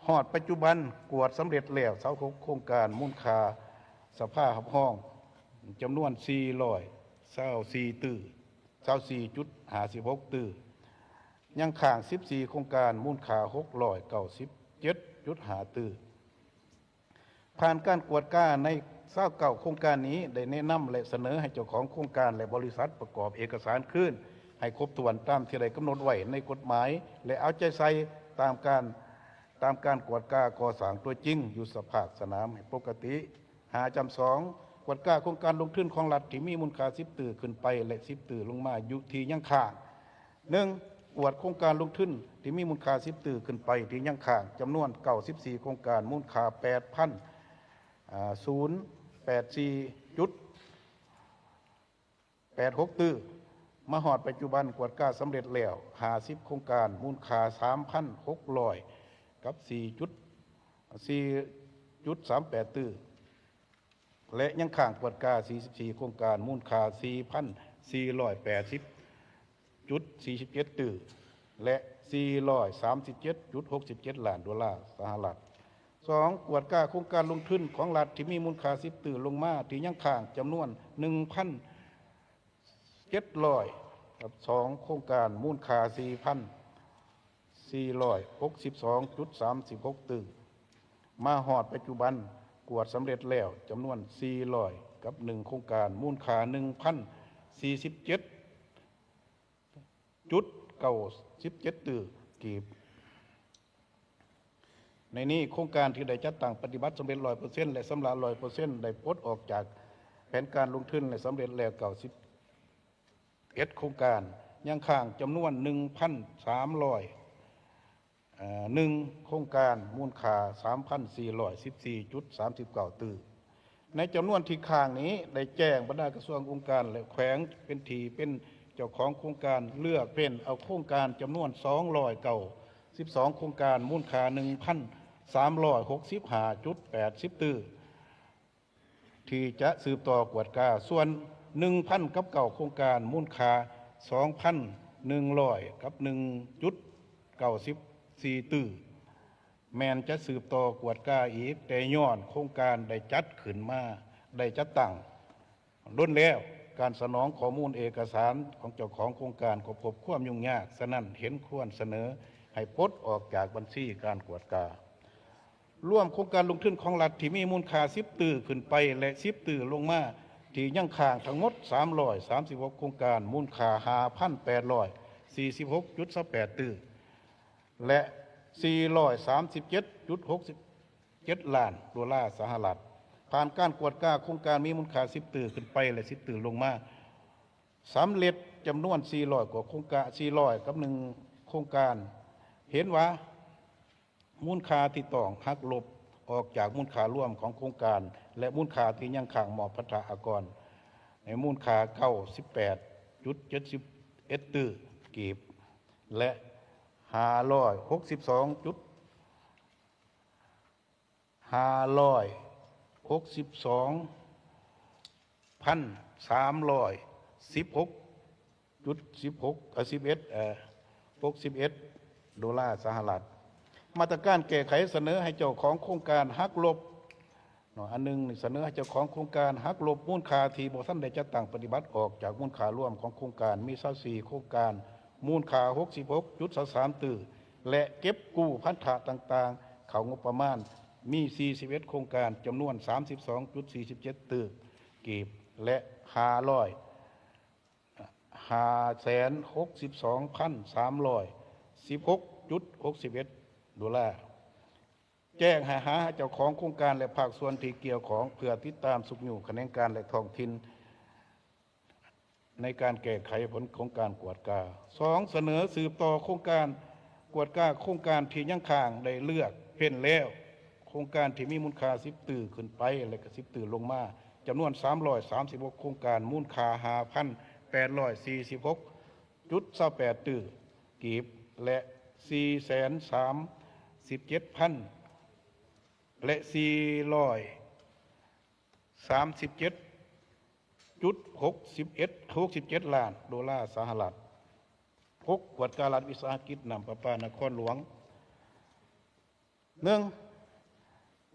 ຮອດປັດຈຸບັນກວດສຳເລັດແລ້ວຊາວຫົກໂຄງການ ມູນຄ່າສະພາຮັບຮອງຈຳນວນສີ່ຮ້ອຍຊາວສີ່ຕື້ ຊາວສີ່ຈຸດຫ້າສິບຫົກຕື້, ຍັງຄ້າງສິບສີ່ໂຄງການ ມູນຄ່າຫົກຮ້ອຍເກົ້າສິບເຈັດຈຸດຫ້າຕື້. ຜ່ານການກວດກາໃນຊາວເກົ້າໂຄງການນີ້ ໄດ້ແນະນຳ ແລະ ສະເໜີໃຫ້ເຈົ້າຂອງໂຄງການ ແລະ ບໍລິສັດປະກອບເອກະສານຄືນ ໃຫ້ຄົບຖ້ວນຕາມທີ່ໄດ້ກຳນົດໄວ້ໃນກົດໝາຍ ແລະ ເອົາໃຈໃສ່ຕາມການ ຕາມການກວດກາກໍ່ສ້າງຕົວຈິງຢູ່ສະພາບສະໜາມໃຫ້ປົກກະຕິ. ຫ້າຈ້ຳສອງ ກວດກາໂຄງການລົງທຶນຂອງລັດທີ່ມີມູນຄ່າສິບຕື້ຂຶ້ນໄປ ແລະ ສິບຕື້ລົງມາຢູ່ທີ່ຍັງຄ້າງ. ໜຶ່ງ ກວດໂຄງການລົງທຶນທີ່ມີມູນຄ່າສິບຕື້ຂຶ້ນໄປທີ່ຍັງຄ້າງ ຈຳນວນເກົ້າສິບສີ່ໂຄງການ ມູນຄ່າແປດພັນ ອາ ສູນແປດສີ່ຈຸດ ແປດຫົກຕື້, ມາຮອດປັດຈຸບັນກວດກາສຳເລັດແລ້ວຫ້າສິບໂຄງການ ມູນຄ່າສາມພັນຫົກຮ້ອຍກັບສີ່ຈຸດ ສີ່ຈຸດສາມແປດຕື້ ແລະ ຍັງຄ້າງກວດກາສີ່ສິບສີ່ໂຄງການ ມູນຄ່າສີ່ພັນສີ່ຮ້ອຍແປດສິບຈຸດສີ່ສິບເຈັດຕື້ ແລະ ສີ່ຮ້ອຍສາມສິບເຈັດຈຸດຫົກສິບເຈັດລ້ານໂດລາສະຫະລັດ. ສອງ ກວດກາໂຄງການລົງທຶນຂອງລັດທີ່ມີມູນຄ່າສິບຕື້ລົງມາທີ່ຍັງຄ້າງ ຈຳນວນໜຶ່ງພັນເຈັດຮ້ອຍກັບສອງໂຄງການ ມູນຄ່າສີ່ພັນສີ່ຮ້ອຍຫົກສິບສອງຈຸດສາມສິບຫົກຕື້, ມາຮອດປັດຈຸບັນກວດສຳເລັດແລ້ວຈຳນວນສີ່ຮ້ອຍກັບໜຶ່ງໂຄງການ ມູນຄ່າໜຶ່ງພັນສີ່ສິບເຈັດ ຈຸດເກົ້າສິບເຈັດຕື້ກີບ. ໃນນີ້ໂຄງການທີ່ໄດ້ຈັດຕັ້ງປະຕິບັດສຳເລັດຮ້ອຍເປີເຊັນ ແລະ ຊຳລະຮ້ອຍເປີເຊັນ ໄດ້ປົດອອກຈາກແຜນການລົງທຶນ ແລະ ສຳເລັດແລ້ວເກົ້າສິບເອັດໂຄງການ, ຍັງຄ້າງຈຳນວນໜຶ່ງພັນສາມຮ້ອຍ ເອີ່ ໜຶ່ງໂຄງການ ມູນຄ່າສາມພັນສີ່ຮ້ອຍສິບສີ່ຈຸດສາມສິບເກົ້າຕື້. ໃນຈຳນວນທີ່ຄ້າງນີ້ ໄດ້ແຈ້ງບັນດາກະຊວງ, ອົງການ ແລະ ແຂວງເປັນທີ່ເປັນເຈົ້າຂອງໂຄງການ ເລືອກເຟັ້ນເອົາໂຄງການຈຳນວນສອງຮ້ອຍເກົ້າສິບສອງໂຄງການ ມູນຄ່າໜຶ່ງພັນສາມຮ້ອຍຫົກສິບຫ້າຈຸດແປດສິບຕື້ ທີ່ຈະສືບຕໍ່ກວດກາ, ສ່ວນໜຶ່ງພັນກັບເກົ້າໂຄງການ ມູນຄ່າສອງພັນໜຶ່ງຮ້ອຍກັບໜຶ່ງຈຸດເກົ້າສິບສີ່ຕື້ ແມ່ນຈະສືບຕໍ່ກວດກາອີກ, ແຕ່ຍ້ອນໂຄງການໄດ້ຈັດຂຶ້ນມາໄດ້ຈັດຕັ້ງດົນແລ້ວ, ການສະໜອງຂໍ້ມູນເອກະສານຂອງເຈົ້າຂອງໂຄງການກໍພົບຄວາມຫຍຸ້ງຍາກ, ສະນັ້ນເຫັນຄວນສະເໜີໃຫ້ປົດອອກຈາກບັນຊີການກວດກາ. ລວມໂຄງການລົງທຶນຂອງລັດທີ່ມີມູນຄ່າສິບຕື້ຂຶ້ນໄປ ແລະ ສິບຕື້ລົງມາ ທີ່ຍັງຄ້າງທັງໝົດສາມຮ້ອຍສາມສິບຫົກໂຄງການ, ມູນຄ່າຫ້າພັນແປດຮ້ອຍສີ່ສິບຫົກຈຸດຊາວແປດຕື້ ແລະ ສີ່ຮ້ອຍສາມສິບເຈັດຈຸດຫົກສິບເຈັດລ້ານໂດລາສະຫະລັດ. ຜ່ານການກວດກາໂຄງການມີມູນຄ່າສິບຕື້ຂຶ້ນໄປ ແລະ ສິບຕື້ລົງມາ ສຳເລັດຈຳນວນສີ່ຮ້ອຍກວ່າໂຄງການ, ສີ່ຮ້ອຍກັບໜຶ່ງໂຄງການ, ເຫັນວ່າມູນຄ່າທີ່ຕ້ອງຫັກລົບອອກຈາກມູນຄ່າລວມຂອງໂຄງການ ແລະ ມູນຄ່າທີ່ຍັງຄ້າງມອບພັນທະອາກອນ ໃນມູນຄ່າເກົ້າສິບແປດຈຸດເຈັດສິບເອັດຕື້ກີບ ແລະ ຫ້າຮ້ອຍຫົກສິບສອງຈຸດ ຫ້າຮ້ອຍຫົກສິບສອງພັນສາມຮ້ອຍສິບຫົກຈຸດສິບຫົກ ເອີ ສິບເອັດ ເອີ ຫົກສິບເອັດໂດລາສະຫະລັດ. ມາດຕະການແກ້ໄຂສະເໜີໃຫ້ເຈົ້າຂອງໂຄງການຫັກລົບ ເນາະ ອັນໜຶ່ງ ສະເໜີໃຫ້ເຈົ້າຂອງໂຄງການຫັກລົບມູນຄ່າທີ່ບໍ່ທັນໄດ້ຈັດຕັ້ງປະຕິບັດອອກຈາກມູນຄ່າລວມຂອງໂຄງການ, ມີຊາວສີ່ໂຄງການ ມູນຄ່າຫົກສິບຫົກຈຸດຊາວສາມຕື້ ແລະ ເກັບກູ້ພັນທະຕ່າງໆເຂົ້າງົບປະມານ ມີສີ່ສິບເອັດໂຄງການ ຈຳນວນສາມສິບສອງຈຸດສີ່ສິບເຈັດຕື້ກີບ ແລະ ຫ້າຮ້ອຍ ຫ້າແສນຫົກສິບສອງພັນສາມຮ້ອຍສິບຫົກຈຸດຫົກສິບເອັດໂດລາ. ແຈ້ງໃຫ້ຫາເຈົ້າຂອງໂຄງການ ແລະ ພາກສ່ວນທີ່ກ່ຽວຂ້ອງ ເພື່ອຕິດຕາມຊຸກຍູ້ຂະແໜງການ ແລະ ທ້ອງຖິ່ນ ໃນການແກ້ໄຂຜົນຂອງການກວດກາ. ສອງ ສະເໜີສືບຕໍ່ໂຄງການກວດກາໂຄງການທີ່ຍັງຄ້າງໄດ້ເລືອກເຟັ້ນແລ້ວ, ໂຄງການທີ່ມີມູນຄ່າສິບຕື້ຂຶ້ນໄປ ແລະ ກະສິບຕື້ລົງມາ ຈຳນວນສາມຮ້ອຍສາມສິບຫົກໂຄງການ, ມູນຄ່າຫ້າພັນແປດຮ້ອຍສີ່ສິບຫົກຈຸດຊາວແປດຕື້ກີບ ແລະ ສີ່ແສນສາມສິບເຈັດພັນ ແລະ ສີ່ຮ້ອຍສາມສິບເຈັດຈຸດຫົກສິບເອັດ ຫົກສິບເຈັດລ້ານໂດລາສະຫະລັດ. ຫົກ ກວດກາລັດວິສາຫະກິດນ້ຳປະປານະຄອນຫຼວງ. ໜຶ່ງ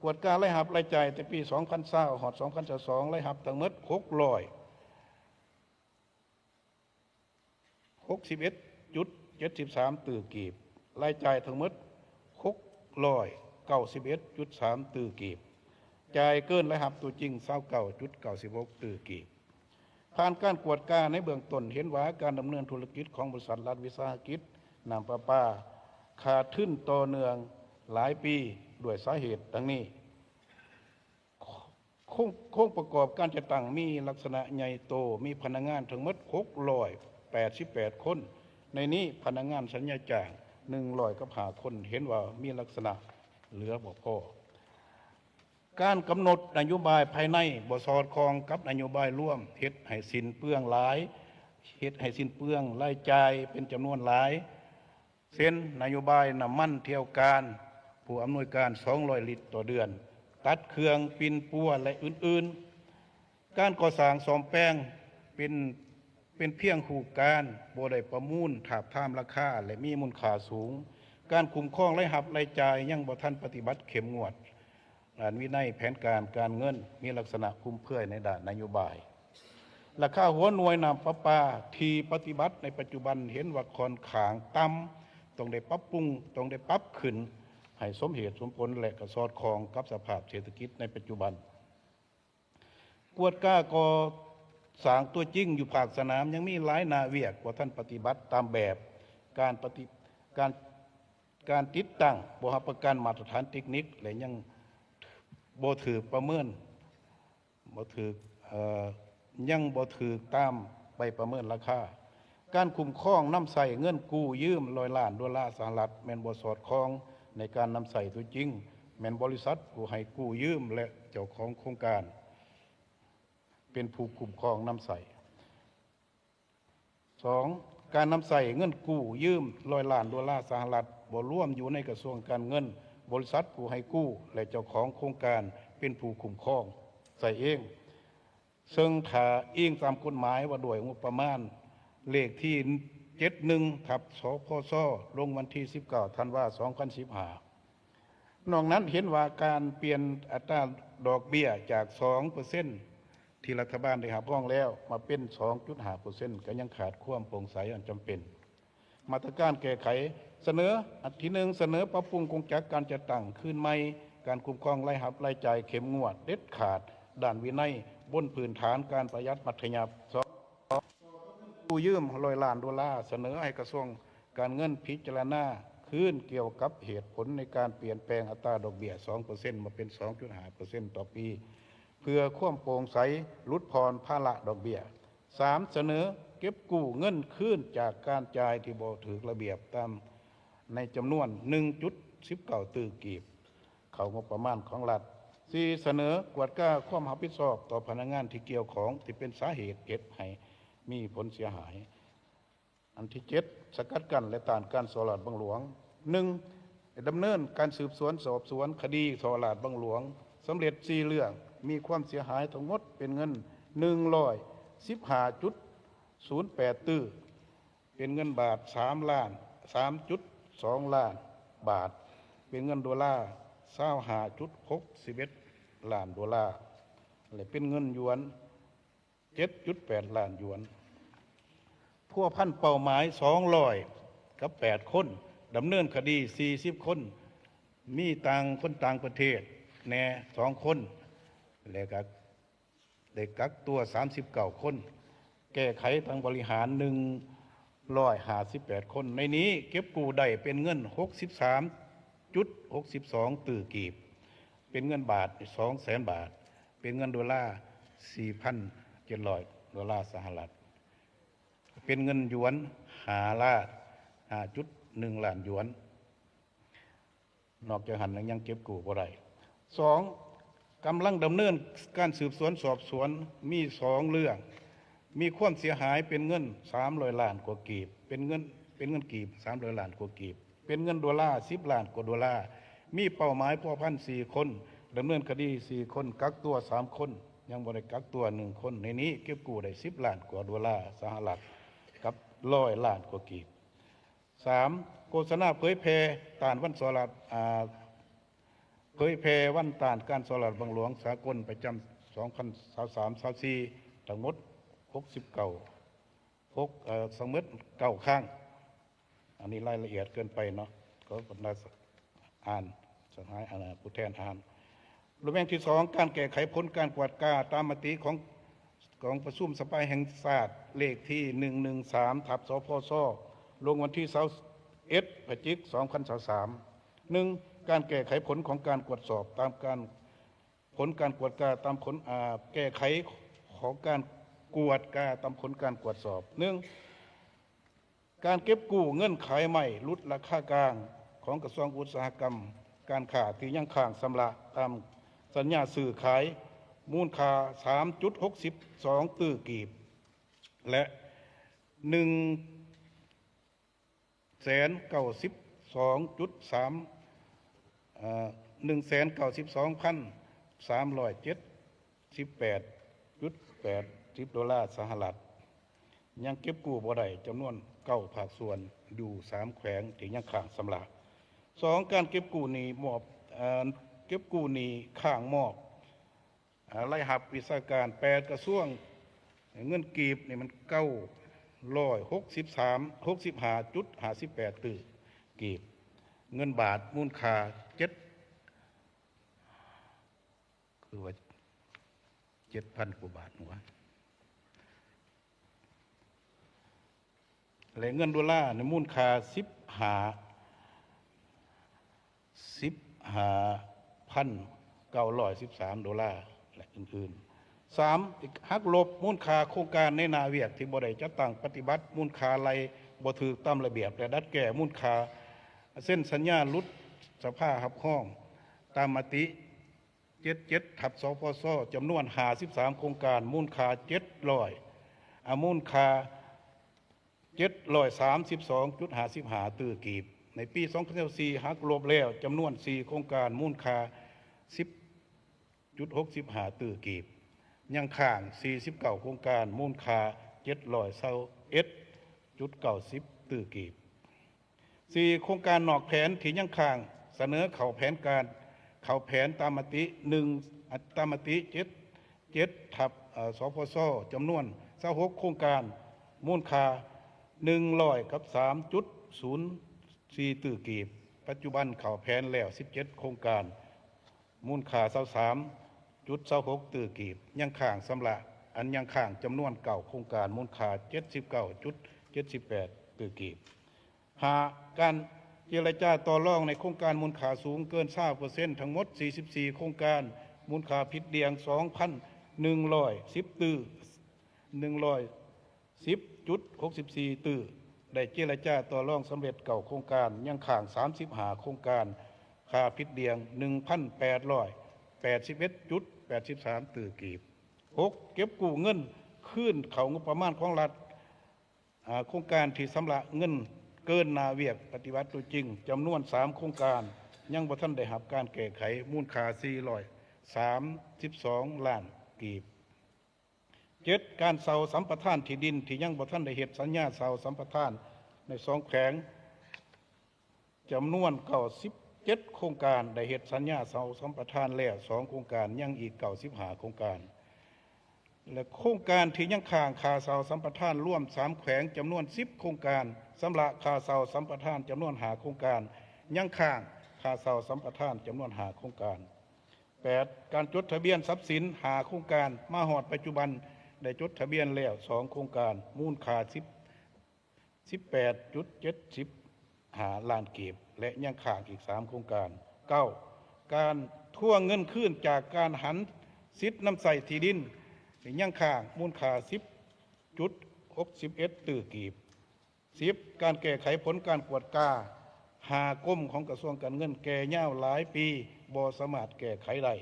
ກວດກາລາຍຮັບລາຍຈ່າຍແຕ່ປີສອງພັນຊາວ ຮອດສອງພັນຊາວສອງ ລາຍຮັບທັງໝົດຫົກຮ້ອຍ ຫົກສິບເອັດຈຸດເຈັດສິບສາມຕື້ກີບ, ລາຍຈ່າຍທັງໝົດຫົກຮ້ອຍເກົ້າສິບເອັດຈຸດສາມຕື້ກີບ, ຈ່າຍເກີນລາຍຮັບຕົວຈິງຊາວເກົ້າຈຸດເກົ້າສິບຫົກຕື້ກີບ. ຜ່ານການກວດກາໃນເບື້ອງຕົ້ນ ເຫັນວ່າການດຳເນີນທຸລະກິດຂອງບໍລິສັດລັດວິສາຫະກິດນ້ຳປະປາ ຂາດທຶນຕໍ່ເນື່ອງຫຼາຍປີ ດ້ວຍສາເຫດດັ່ງນີ້: ໂຄງ ໂຄງປະກອບການຈັດຕັ້ງມີລັກສະນະໃຫຍ່ໂຕ, ມີພະນັກງານທັງໝົດຫົກຮ້ອຍແປດສິບແປດຄົນ, ໃນນີ້ພະນັກງານສັນຍາຈ້າງໜຶ່ງຮ້ອຍກັບຫ້າຄົນ ເຫັນວ່າມີລັກສະນະເຫຼືອບໍ່ພໍ. ການກຳນົດນະໂຍບາຍພາຍໃນບໍ່ສອດຄ່ອງກັບນະໂຍບາຍລວມ, ເຮັດໃຫ້ສິ້ນເປືອງຫຼາຍ, ເຮັດໃຫ້ສິ້ນເປືອງລາຍຈ່າຍເປັນຈຳນວນຫຼາຍ ເຊັ່ນ ນະໂຍບາຍນ້ຳມັນທ່ຽວການ ຜູ້ອຳນວຍການສອງຮ້ອຍລິດຕໍ່ເດືອນ, ຕັດເຄື່ອງ, ປິ່ນປົວ ແລະ ອື່ນໆ. ການກໍ່ສ້າງສ້ອມແປງເປັນ ເປັນພຽງຮູບການ, ບໍ່ໄດ້ປະມູນທາບທາມລາຄາ ແລະ ມີມູນຄ່າສູງ. ການຄຸ້ມຄອງລາຍຮັບລາຍຈ່າຍຍັງບໍ່ທັນປະຕິບັດເຂັ້ມງວດ. ດ້ານວິໄນແຜນການການເງິນ ມີລັກສະນະຟຸມເຟືອຍໃນດ້ານນະໂຍບາຍ. ລາຄາຫົວໜ່ວຍນ້ຳປະປາທີ່ປະຕິບັດໃນປັດຈຸບັນເຫັນວ່າຂ້ອນຂ້າງຕ່ຳ, ຕ້ອງໄດ້ປັບປຸງ, ຕ້ອງໄດ້ປັບຂຶ້ນໃຫ້ສົມເຫດສົມຜົນ ແລະ ກໍສອດຄ່ອງກັບສະພາບເສດຖະກິດໃນປັດຈຸບັນ. ກວດກາກໍ່ສ້າງຕົວຈິງຢູ່ພາກສະໜາມຍັງມີຫຼາຍໜ້າວຽກບໍ່ທັນປະຕິບັດຕາມແບບ, ການປະຕິ ການ ການຕິດຕັ້ງບໍ່ຮັບປະກັນມາດຕະຖານເຕັກນິກ ແລະ ຍັງບໍ່ຖືກປະເມີນ ບໍ່ຖືກ ເອີ ຍັງບໍ່ຖືກຕາມໃບປະເມີນລາຄາ. ການຄຸ້ມຄອງນຳໃຊ້ເງິນກູ້ຢືມຮ້ອຍລ້ານໂດລາສະຫະລັດ ແມ່ນບໍ່ສອດຄ່ອງໃນການນຳໃຊ້ຕົວຈິງ, ແມ່ນບໍລິສັດຜູ້ໃຫ້ກູ້ຢືມ ແລະ ເຈົ້າຂອງໂຄງການເປັນຜູ້ຄຸ້ມຄອງນຳໃຊ້. ສອງ, ການນຳໃຊ້ເງິນກູ້ຢືມຮ້ອຍລ້ານໂດລາສະຫະລັດ ບໍ່ລວມຢູ່ໃນກະຊວງການເງິນ, ບໍລິສັດຜູ້ໃຫ້ກູ້ ແລະ ເຈົ້າຂອງໂຄງການເປັນຜູ້ຄຸ້ມຄອງໃຊ້ເອງ, ເຊິ່ງຖ້າອີງຕາມກົດໝາຍວ່າດ້ວຍງົບປະມານເລກທີເຈັດໜຶ່ງ ທັບ ສພຊ ລົງວັນທີສິບເກົ້າ ທັນວາ ສອງພັນສິບຫ້າ. ນອກນັ້ນເຫັນວ່າການປ່ຽນອັດຕາດອກເບ້ຍຈາກສອງເປີເຊັນ ທີ່ລັດຖະບານໄດ້ຮັບຮອງແລ້ວ ມາເປັນສອງຈຸດຫ້າເປີເຊັນ ກໍຍັງຂາດຄວາມໂປ່ງໃສອັນຈຳເປັນ. ມາດຕະການແກ້ໄຂ ສະເໜີ ອັນທີໜຶ່ງ ສະເໜີປັບປຸງກົງຈັກການຈັດຕັ້ງຄືນໃໝ່, ການຄຸ້ມຄອງລາຍຮັບລາຍຈ່າຍເຂັ້ມງວດເດັດຂາດ, ດ້ານວິໄນບົນພື້ນຖານການປະຢັດມັດທະຍັດ. ສອງ ກູ້ຢືມຮ້ອຍລ້ານໂດລາ ສະເໜີໃຫ້ກະຊວງການເງິນພິຈາລະນາຄືນກ່ຽວກັບເຫດຜົນໃນການປ່ຽນແປງອັດຕາດອກເບ້ຍສອງເປີເຊັນ ມາເປັນສອງຈຸດຫ້າເປີເຊັນຕໍ່ປີ ເພື່ອຄວາມໂປ່ງໃສ, ຫຼຸດຜ່ອນພາລະດອກເບ້ຍ. ສາມ ສະເໜີເກັບກູ້ເງິນຄືນຈາກການຈ່າຍທີ່ບໍ່ຖືກລະບຽບຕາມໃນຈຳນວນໜຶ່ງຈຸດສິບເກົ້າຕື້ກີບ ເຂົ້າງົບປະມານຂອງລັດ. ສີ່ ສະເໜີກວດກາຄວາມຮັບຜິດຊອບຕໍ່ພະນັກງານທີ່ກ່ຽວຂ້ອງທີ່ເປັນສາເຫດເຮັດໃຫ້ມີຜົນເສຍຫາຍ. ອັນທີເຈັດ ສະກັດກັ້ນ ແລະ ຕ້ານການສໍ້ລາດບັງຫຼວງ. ໜຶ່ງ ດຳເນີນການສືບສວນສອບສວນຄະດີສໍ້ລາດບັງຫຼວງສຳເລັດສີ່ເລື່ອງ, ມີຄວາມເສຍຫາຍທັງໝົດເປັນເງິນໜຶ່ງຮ້ອຍສິບຫ້າຈຸດສູນແປດຕື້, ເປັນເງິນບາດສາມລ້ານ ສາມຈຸດສອງລ້ານບາດ, ເປັນເງິນໂດລາຊາວຫ້າຈຸດຫົກສິບເອັດລ້ານໂດລາ ແລະ ເປັນເງິນຢວນ ເຈັດຈຸດແປດລ້ານຢວນ. ພົວພັນເປົ້າໝາຍສອງຮ້ອຍກັບແປດຄົນ, ດຳເນີນຄະດີສີ່ສິບຄົນ, ມີຕ່າງຄົນຕ່າງປະເທດແດ່ສອງຄົນ ແລະ ກະໄດ້ກັກຕົວສາມສິບເກົ້າຄົນ, ແກ້ໄຂທາງບໍລິຫານໜຶ່ງຮ້ອຍຫ້າສິບແປດຄົນ. ໃນນີ້ເກັບກູ້ໄດ້ເປັນເງິນຫົກສິບສາມຈຸດຫົກສິບສອງຕື້ກີບ, ເປັນເງິນບາດສອງແສນບາດ, ເປັນເງິນໂດລາສີ່ພັນເຈັດຮ້ອຍໂດລາສະຫະລັດ, ເປັນເງິນຢວນຫ້າລ້ານ ຫ້າຈຸດໜຶ່ງລ້ານຢວນ. ນອກຈາກຫັ້ນແລ້ວຍັງເກັບກູ້ບໍ່ໄດ້. ສອງ ກຳລັງດຳເນີນການສືບສວນສອບສວນມີສອງເລື່ອງ, ມີຄວາມເສຍຫາຍເປັນເງິນສາມຮ້ອຍລ້ານກວ່າກີບ, ເປັນເງິນ ເປັນເງິນກີບສາມຮ້ອຍລ້ານກວ່າກີບ, ເປັນເງິນໂດລາສິບລ້ານກວ່າໂດລາ, ມີເປົ້າໝາຍພົວພັນສີ່ຄົນ, ດຳເນີນຄະດີສີ່ຄົນ, ກັກຕົວສາມຄົນ, ຍັງບໍ່ໄດ້ກັກຕົວໜຶ່ງຄົນ. ໃນນີ້ເກັບກູ້ໄດ້ສິບລ້ານກວ່າໂດລາສະຫະລັດ ກັບຮ້ອຍລ້ານກວ່າກີບ. ສາມ ໂຄສະນາເຜີຍແຜ່ຕ້ານວັນສໍ້ລາດ ອາ ເຜີຍແຜ່ວັນຕ້ານການສໍ້ລາດບັງຫຼວງສາກົນປະຈຳສອງພັນຊາວສາມ ຊາວສີ່ ທັງໝົດຫົກສິບເກົ້າ ຫົກ ເອີ ທັງໝົດເກົ້າຄັ້ງ. ອັນນີ້ລາຍລະອຽດເກີນໄປເນາະ, ຂໍບັນດາ ອ່ານ ສະຫາຍ ອາ ຜູ້ແທນອ່ານ. ລະແວງທີສອງ ການແກ້ໄຂຜົນການກວດກາຕາມມະຕິຂອງ ກອງປະຊຸມສະພາແຫ່ງຊາດເລກທີໜຶ່ງໜຶ່ງສາມ ທັບ ສພຊ ລົງວັນທີຊາວເອັດ ພະຈິກ ສອງພັນຊາວສາມ. ໜຶ່ງ, ການແກ້ໄຂຜົນຂອງການກວດສອບຕາມການ, ຜົນການກວດກາຕາມຜົນ, ອາ, ແກ້ໄຂຂອງການກວດກາຕາມຜົນການກວດສອບ. ໜຶ່ງ, ການເກັບກູ້ເງິນຂາຍໄມ້ຫຼຸດລາຄາກາງຂອງກະຊວງອຸດສາຫະກຳການຄ້າທີ່ຍັງຄ້າງຊຳລະຕາມສັນຍາຊື້ຂາຍ ມູນຄ່າສາມຈຸດຫົກສິບສອງຕື້ກີບ ແລະ ໜຶ່ງແສນເກົ້າສິບສອງຈຸດສາມ ເອີ່ ໜຶ່ງແສນເກົ້າສິບສອງພັນສາມຮ້ອຍເຈັດສິບແປດຈຸດແປດສິບໂດລາສະຫະລັດ. ຍັງເກັບກູ້ບໍ່ໄດ້ຈຳນວນເກົ້າພາກສ່ວນຢູ່ສາມແຂວງທີ່ຍັງຄ້າງຊຳລະ. ສອງ, ການເກັບກູ້ໜີ້ມອບ, ເອີ່ ເກັບກູ້ໜີ້ຄ້າງມອບ ອາ ລາຍຮັບວິຊາການແປດກະຊວງ, ເງິນກີບນີ້ມັນເກົ້າຮ້ອຍຫົກສິບສາມ, ຫົກສິບຫ້າຈຸດຫ້າສິບແປດຕື້ກີບ, ເງິນບາດມູນຄ່າເຈັດ ຄືວ່າເຈັດພັນກວ່າບາດຫວາ ແລະ ເງິນໂດລາໃນມູນຄ່າສິບຫ້າ ສິບຫ້າພັນເກົ້າຮ້ອຍສິບສາມໂດລາ ແລະ ອື່ນໆ. ສາມ, ຫັກລົບມູນຄ່າໂຄງການໃນໜ້າວຽກທີ່ບໍ່ໄດ້ຈັດຕັ້ງປະຕິບັດ, ມູນຄ່າໄລ່ບໍ່ຖືກຕາມລະບຽບ ແລະ ດັດແກ້ມູນຄ່າເຊັນສັນຍາຫຼຸດສະພາຮັບຮອງຕາມມະຕິ ເຈັດເຈັດ ທັບ ສພຊ ຈຳນວນຫ້າສິບສາມໂຄງການ ມູນຄ່າເຈັດຮ້ອຍ ອາ ມູນຄ່າເຈັດຮ້ອຍສາມສິບສອງຈຸດຫ້າສິບຫ້າຕື້ກີບ. ໃນປີສອງພັນຊາວສີ່ ຫັກລົບແລ້ວຈຳນວນສີ່ໂຄງການ ມູນຄ່າສິບຈຸດຫົກສິບຫ້າຕື້ກີບ, ຍັງຄ້າງສີ່ສິບເກົ້າໂຄງການ ມູນຄ່າເຈັດຮ້ອຍຊາວເອັດຈຸດເກົ້າສິບຕື້ກີບ. ສີ່, ໂຄງການນອກແຜນທີ່ຍັງຄ້າງ ສະເໜີເຂົ້າແຜນການ, ເຂົ້າແຜນຕາມມະຕິ ໜຶ່ງ ຕາມມະຕິ ເຈັດເຈັດ ທັບ ເອີ່ ສພຊ ຈຳນວນຊາວຫົກໂຄງການ ມູນຄ່າໜຶ່ງຮ້ອຍກັບສາມຈຸດສູນສີ່ຕື້ກີບ. ປັດຈຸບັນເຂົ້າແຜນແລ້ວສິບເຈັດໂຄງການ ມູນຄ່າຊາວສາມຈຸດຊາວຫົກຕື້ກີບ, ຍັງຄ້າງຊຳລະ ອັນຍັງຄ້າງຈຳນວນເກົ້າໂຄງການ ມູນຄ່າເຈັດສິບເກົ້າຈຸດເຈັດສິບແປດຕື້ກີບ. ຫ້າ, ການເຈລະຈາຕໍ່ລອງໃນໂຄງການມູນຄ່າສູງເກີນຊາວເປີເຊັນ ທັງໝົດສີ່ສິບສີ່ໂຄງການ ມູນຄ່າຜິດດ່ຽງສອງພັນໜຶ່ງຮ້ອຍສິບຕື້ ໜຶ່ງຮ້ອຍ ສິບຈຸດຫົກສິບສີ່ຕື້, ໄດ້ເຈລະຈາຕໍ່ລອງສຳເລັດເກົ້າໂຄງການ, ຍັງຄ້າງສາມສິບຫ້າໂຄງການ, ຄ່າຜິດດ່ຽງໜຶ່ງພັນແປດຮ້ອຍແປດສິບເອັດຈຸດແປດສິບສາມຕື້ກີບ. ຫົກ, ເກັບກູ້ເງິນຄືນເຂົ້າງົບປະມານຂອງລັດ, ອາ, ໂຄງການທີ່ຊຳລະເງິນເກີນໜ້າວຽກປະຕິບັດຕົວຈິງ ຈຳນວນສາມໂຄງການ ຍັງບໍ່ທັນໄດ້ຮັບການແກ້ໄຂ, ມູນຄ່າສີ່ຮ້ອຍສາມສິບສອງລ້ານກີບ. ເຈັດ, ການເຊົ່າສຳປະທານທີ່ດິນທີ່ຍັງບໍ່ທັນໄດ້ເຮັດສັນຍາເຊົ່າສຳປະທານໃນສອງແຂວງ ຈຳນວນເກົ້າສິບເຈັດໂຄງການ, ໄດ້ເຮັດສັນຍາເຊົ່າສຳປະທານແລ້ວສອງໂຄງການ, ຍັງອີກເກົ້າສິບຫ້າໂຄງການ ແລະ ໂຄງການທີ່ຍັງຄ້າງຄ່າເຊົ່າສຳປະທານລວມສາມແຂວງ ຈຳນວນສິບໂຄງການ, ຊຳລະຄ່າເຊົ່າສຳປະທານຈຳນວນຫ້າໂຄງການ, ຍັງຄ້າງຄ່າເຊົ່າສຳປະທານຈຳນວນຫ້າໂຄງການ. ແປດ, ການຈົດທະບຽນຊັບສິນຫ້າໂຄງການ, ມາຮອດປັດຈຸບັນໄດ້ຈົດທະບຽນແລ້ວສອງໂຄງການ, ມູນຄ່າສິບ ສິບແປດຈຸດເຈັດສິບຫ້າລ້ານກີບ ແລະ ຍັງຄ້າງອີກສາມໂຄງການ. ເກົ້າ, ການທວງເງິນຄືນຈາກການຫັນສິດນຳໃຊ້ທີ່ດິນ ຍັງຄ້າງ ມູນຄ່າສິບຈຸດຫົກສິບເອັດຕື້ກີບ. ສິບ, ການແກ້ໄຂຜົນການກວດກາຫ້າກົມຂອງກະຊວງການເງິນແກ່ຍາວຫຼາຍປີ ບໍ່ສາມາດແກ້ໄຂໄດ້.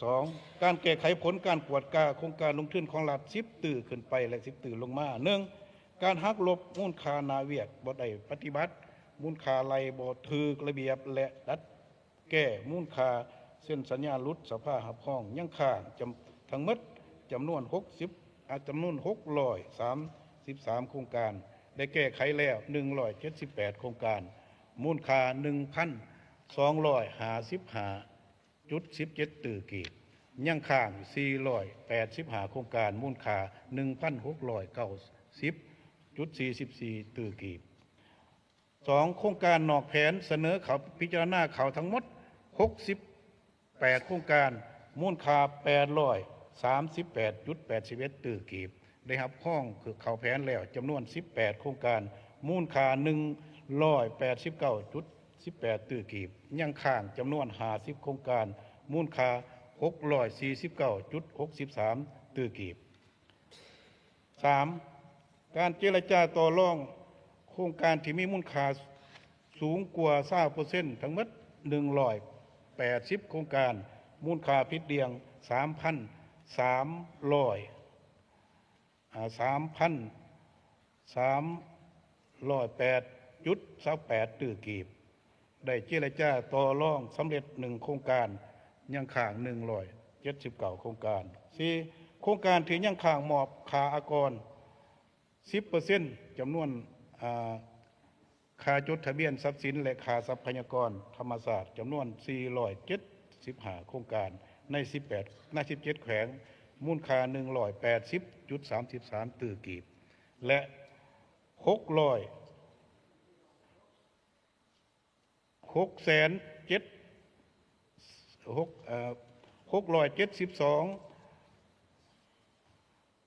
ສອງ, ການແກ້ໄຂຜົນການກວດກາໂຄງການລົງທຶນຂອງລັດສິບຕື້ຂຶ້ນໄປ ແລະ ສິບຕື້ລົງມາ. ໜຶ່ງ, ການຫັກລົບມູນຄ່າໜ້າວຽກບໍ່ໄດ້ປະຕິບັດ, ມູນຄ່າໄລ່ບໍ່ຖືກລະບຽບ ແລະ ດັດ ແກ້ມູນຄ່າເຊັນສັນຍາຫຼຸດສະພາຮັບຮອງ ຍັງຄ້າງຈຳ ທັງໝົດຈຳນວນຫົກສິບ ອາ ຈຳນວນຫົກຮ້ອຍສາມສິບສາມໂຄງການ, ໄດ້ແກ້ໄຂແລ້ວໜຶ່ງຮ້ອຍເຈັດສິບແປດໂຄງການ, ມູນຄ່າໜຶ່ງພັນສອງຮ້ອຍຫ້າສິບຫ້າຈຸດສິບເຈັດຕື້ກີບ, ຍັງຄ້າງສີ່ຮ້ອຍແປດສິບຫ້າໂຄງການ, ມູນຄ່າໜຶ່ງພັນຫົກຮ້ອຍເກົ້າສິບຈຸດສີ່ສິບສີ່ຕື້ກີບ. ສອງ, ໂຄງການນອກແຜນສະເໜີເຂົ້າ ພິຈາລະນາເຂົ້າທັງໝົດຫົກສິບແປດໂຄງການ, ມູນຄ່າແປດຮ້ອຍ ສາມສິບແປດຈຸດແປດສິບເອັດຕື້ກີບ, ໄດ້ຮັບຮອງເຂົ້າແຜນແລ້ວຈຳນວນສິບແປດໂຄງການ ມູນຄ່າໜຶ່ງຮ້ອຍແປດສິບເກົ້າຈຸດສິບແປດຕື້ກີບ, ຍັງຄ້າງຈຳນວນຫ້າສິບໂຄງການ ມູນຄ່າຫົກຮ້ອຍສີ່ສິບເກົ້າຈຸດຫົກສິບສາມຕື້ກີບ. ສາມ ການເຈລະຈາຕໍ່ລອງໂຄງການທີ່ມີມູນຄ່າສູງກວ່າຊາວເປີເຊັນ ທັງໝົດໜຶ່ງຮ້ອຍແປດສິບໂຄງການ, ມູນຄ່າຜິດດ່ຽງສາມພັນສາມຮ້ອຍ ອາ ສາມພັນສາມຮ້ອຍແປດຈຸດຊາວແປດຕື້ກີບ. ໄດ້ເຈລະຈາຕໍ່ລອງສຳເລັດໜຶ່ງໂຄງການ, ຍັງຄ້າງໜຶ່ງຮ້ອຍເຈັດສິບເກົ້າໂຄງການ. ສີ່ ໂຄງການທີ່ຍັງຄ້າງມອບຄ່າອາກອນສິບເປີເຊັນ ຈຳນວນ ອາ ຄ່າຈົດທະບຽນຊັບສິນ ແລະ ຄ່າຊັບພະຍາກອນທຳມະຊາດ ຈຳນວນສີ່ຮ້ອຍເຈັດສິບຫ້າໂຄງການ ໃນສິບແປດ ໃນສິບເຈັດແຂວງ, ມູນຄ່າໜຶ່ງຮ້ອຍແປດສິບຈຸດສາມສິບສາມຕື້ກີບ ແລະ ຫົກຮ້ອຍ ຫົກແສນເຈັດ ຫົກ ເອີ ຫົກຮ້ອຍເຈັດສິບສອງ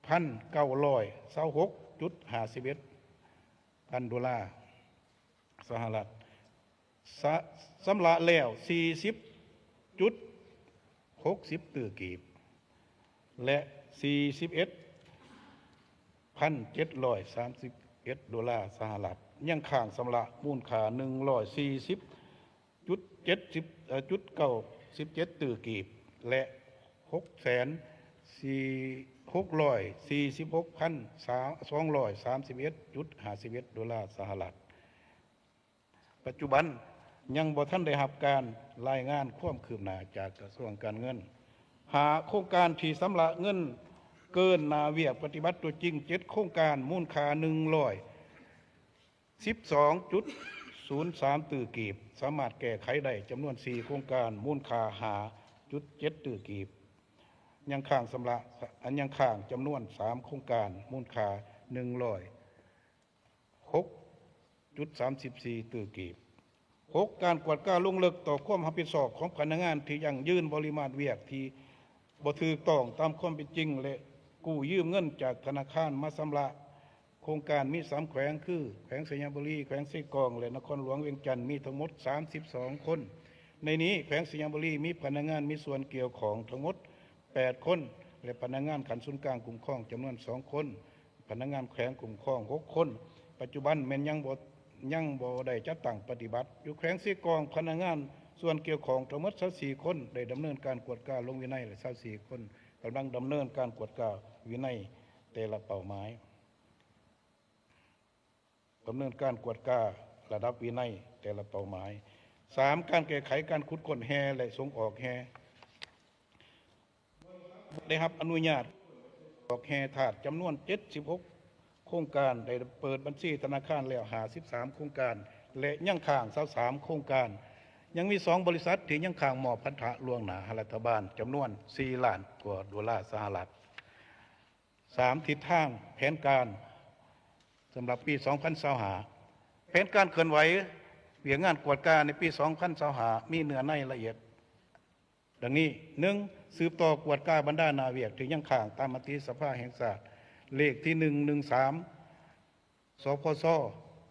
ພັນເກົ້າຮ້ອຍຊາວຫົກຈຸດຫ້າສິບເອັດພັນໂດລາສະຫະລັດ, ສະ ຊຳລະແລ້ວສີ່ສິບຈຸດຫົກສິບຕື້ກີບ ແລະ ສີ່ສິບເອັດພັນເຈັດຮ້ອຍສາມສິບເອັດໂດລາສະຫະລັດ, ຍັງຄ້າງຊຳລະມູນຄ່າໜຶ່ງຮ້ອຍສີ່ສິບຈຸດເຈັດສິບ ເອີ ຈຸດເກົ້າສິບເຈັດຕື້ກີບ ແລະ ຫົກແສນສີ່ ຫົກຮ້ອຍສີ່ສິບຫົກພັນສອງຮ້ອຍສາມສິບເອັດຈຸດຫ້າສິບເອັດໂດລາສະຫະລັດ. ປັດຈຸບັນຍັງບໍ່ທັນໄດ້ຮັບການລາຍງານຄວາມຄືບໜ້າຈາກກະຊວງການເງິນ. ຫ້າ ໂຄງການທີ່ຊຳລະເງິນເກີນໜ້າວຽກປະຕິບັດຕົວຈິງ ເຈັດໂຄງການ ມູນຄ່າໜຶ່ງຮ້ອຍສິບສອງຈຸດສູນສາມຕື້ກີບ, ສາມາດແກ້ໄຂໄດ້ຈຳນວນສີ່ໂຄງການ ມູນຄ່າຫ້າຈຸດເຈັດຕື້ກີບ, ຍັງຄ້າງຊຳລະ ຍັງຄ້າງຈຳນວນສາມໂຄງການ ມູນຄ່າໜຶ່ງຮ້ອຍ ຫົກຈຸດສາມສິບສີ່ຕື້ກີບ. ຫົກ ການກວດກາລົງເລິກຕໍ່ຄວາມຮັບຜິດຊອບຂອງພະນັກງານທີ່ຢັ້ງຢືນບໍລິມາດວຽກທີ່ບໍ່ຖືກຕ້ອງຕາມຄວາມເປັນຈິງ ແລະ ກູ້ຢືມເງິນຈາກທະນາຄານມາຊຳລະ. ໂຄງການມີສາມແຂວງ ຄື ແຂວງໄຊຍະບູລີ, ແຂວງເຊກອງ ແລະ ນະຄອນຫຼວງວຽງຈັນ ມີທັງໝົດສາມສິບສອງຄົນ. ໃນນີ້ ແຂວງໄຊຍະບູລີມີພະນັກງານມີສ່ວນກ່ຽວຂ້ອງທັງໝົດແປດຄົນ ແລະ ພະນັກງານຂັ້ນສູນກາງຄຸ້ມຄອງຈຳນວນສອງຄົນ. ພະນັກງານແຂວງຄຸ້ມຄອງຫົກຄົນ, ປັດຈຸບັນແມ່ນຍັງບໍ່ ຍັງບໍ່ໄດ້ຈັດຕັ້ງປະຕິບັດ. ຢູ່ແຂວງເຊກອງ, ພະນັກງານສ່ວນກ່ຽວຂ້ອງທັງໝົດຊາວສີ່ຄົນ ໄດ້ດຳເນີນການກວດກາລົງວິໄນ ແລະ ຊາວສີ່ຄົນກຳລັງດຳເນີນການກວດກາວິໄນແຕ່ລະເປົ້າໝາຍ. ດຳເນີນການກວດກາລະດັບວິໄນແຕ່ລະເປົ້າໝາຍ. ສາມ ການແກ້ໄຂການຂຸດຄົ້ນແຮ່ ແລະ ສົ່ງອອກແຮ່. ໄດ້ຮັບອະນຸຍາດອອກແຮ່ທາດຈຳນວນເຈັດສິບຫົກໂຄງການ, ໄດ້ເປີດບັນຊີທະນາຄານແລ້ວຫ້າສິບສາມໂຄງການ ແລະ ຍັງຄ້າງຊາວສາມໂຄງການ. ຍັງມີສອງບໍລິສັດທີ່ຍັງຄ້າງມອບພັນທະລ່ວງໜ້າໃຫ້ລັດຖະບານຈຳນວນສີ່ລ້ານກວ່າໂດລາສະຫະລັດ. ສາມ ທິດທາງແຜນການສຳລັບປີສອງພັນຊາວຫ້າ. ແຜນການເຄື່ອນໄຫວວຽກງານກວດກາໃນປີສອງພັນຊາວຫ້າ ມີເນື້ອໃນລະອຽດ ດັ່ງນີ້: ໜຶ່ງ ສືບຕໍ່ກວດກາບັນດາໜ້າວຽກທີ່ຍັງຄ້າງຕາມມະຕິສະພາແຫ່ງຊາດເລກທີໜຶ່ງໜຶ່ງສາມ ສພຊ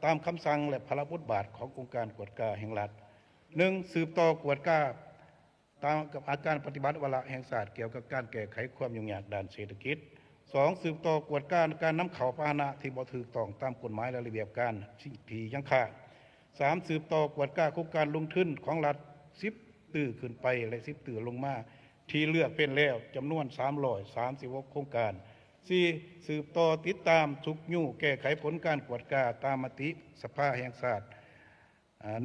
ຕາມຄຳສັ່ງ ແລະ ພາລະບົດບາດຂອງອົງການກວດກາແຫ່ງລັດ. ໜຶ່ງ ສືບຕໍ່ກວດກາຕາມອາການປະຕິບັດວາລະແຫ່ງຊາດກ່ຽວກັບການແກ້ໄຂຄວາມຫຍຸ້ງຍາກດ້ານເສດຖະກິດ. ສອງ ສືບຕໍ່ກວດກາການນຳເຂົ້າພາຫະນະທີ່ບໍ່ຖືກຕ້ອງຕາມກົດໝາຍ ແລະ ລະບຽບການທີ່ຍັງຄ້າງ. ສາມ ສືບຕໍ່ກວດກາໂຄງການລົງທຶນຂອງລັດສິບຕື້ຂຶ້ນໄປ ແລະ ສິບຕື້ລົງມາ ທີ່ເລືອກເຟັ້ນແລ້ວຈຳນວນສາມຮ້ອຍສາມສິບຫົກໂຄງການ. ສີ່ ສືບຕໍ່ຕິດຕາມຊຸກຍູ້ແກ້ໄຂຜົນການກວດກາຕາມມະຕິສະພາແຫ່ງຊາດ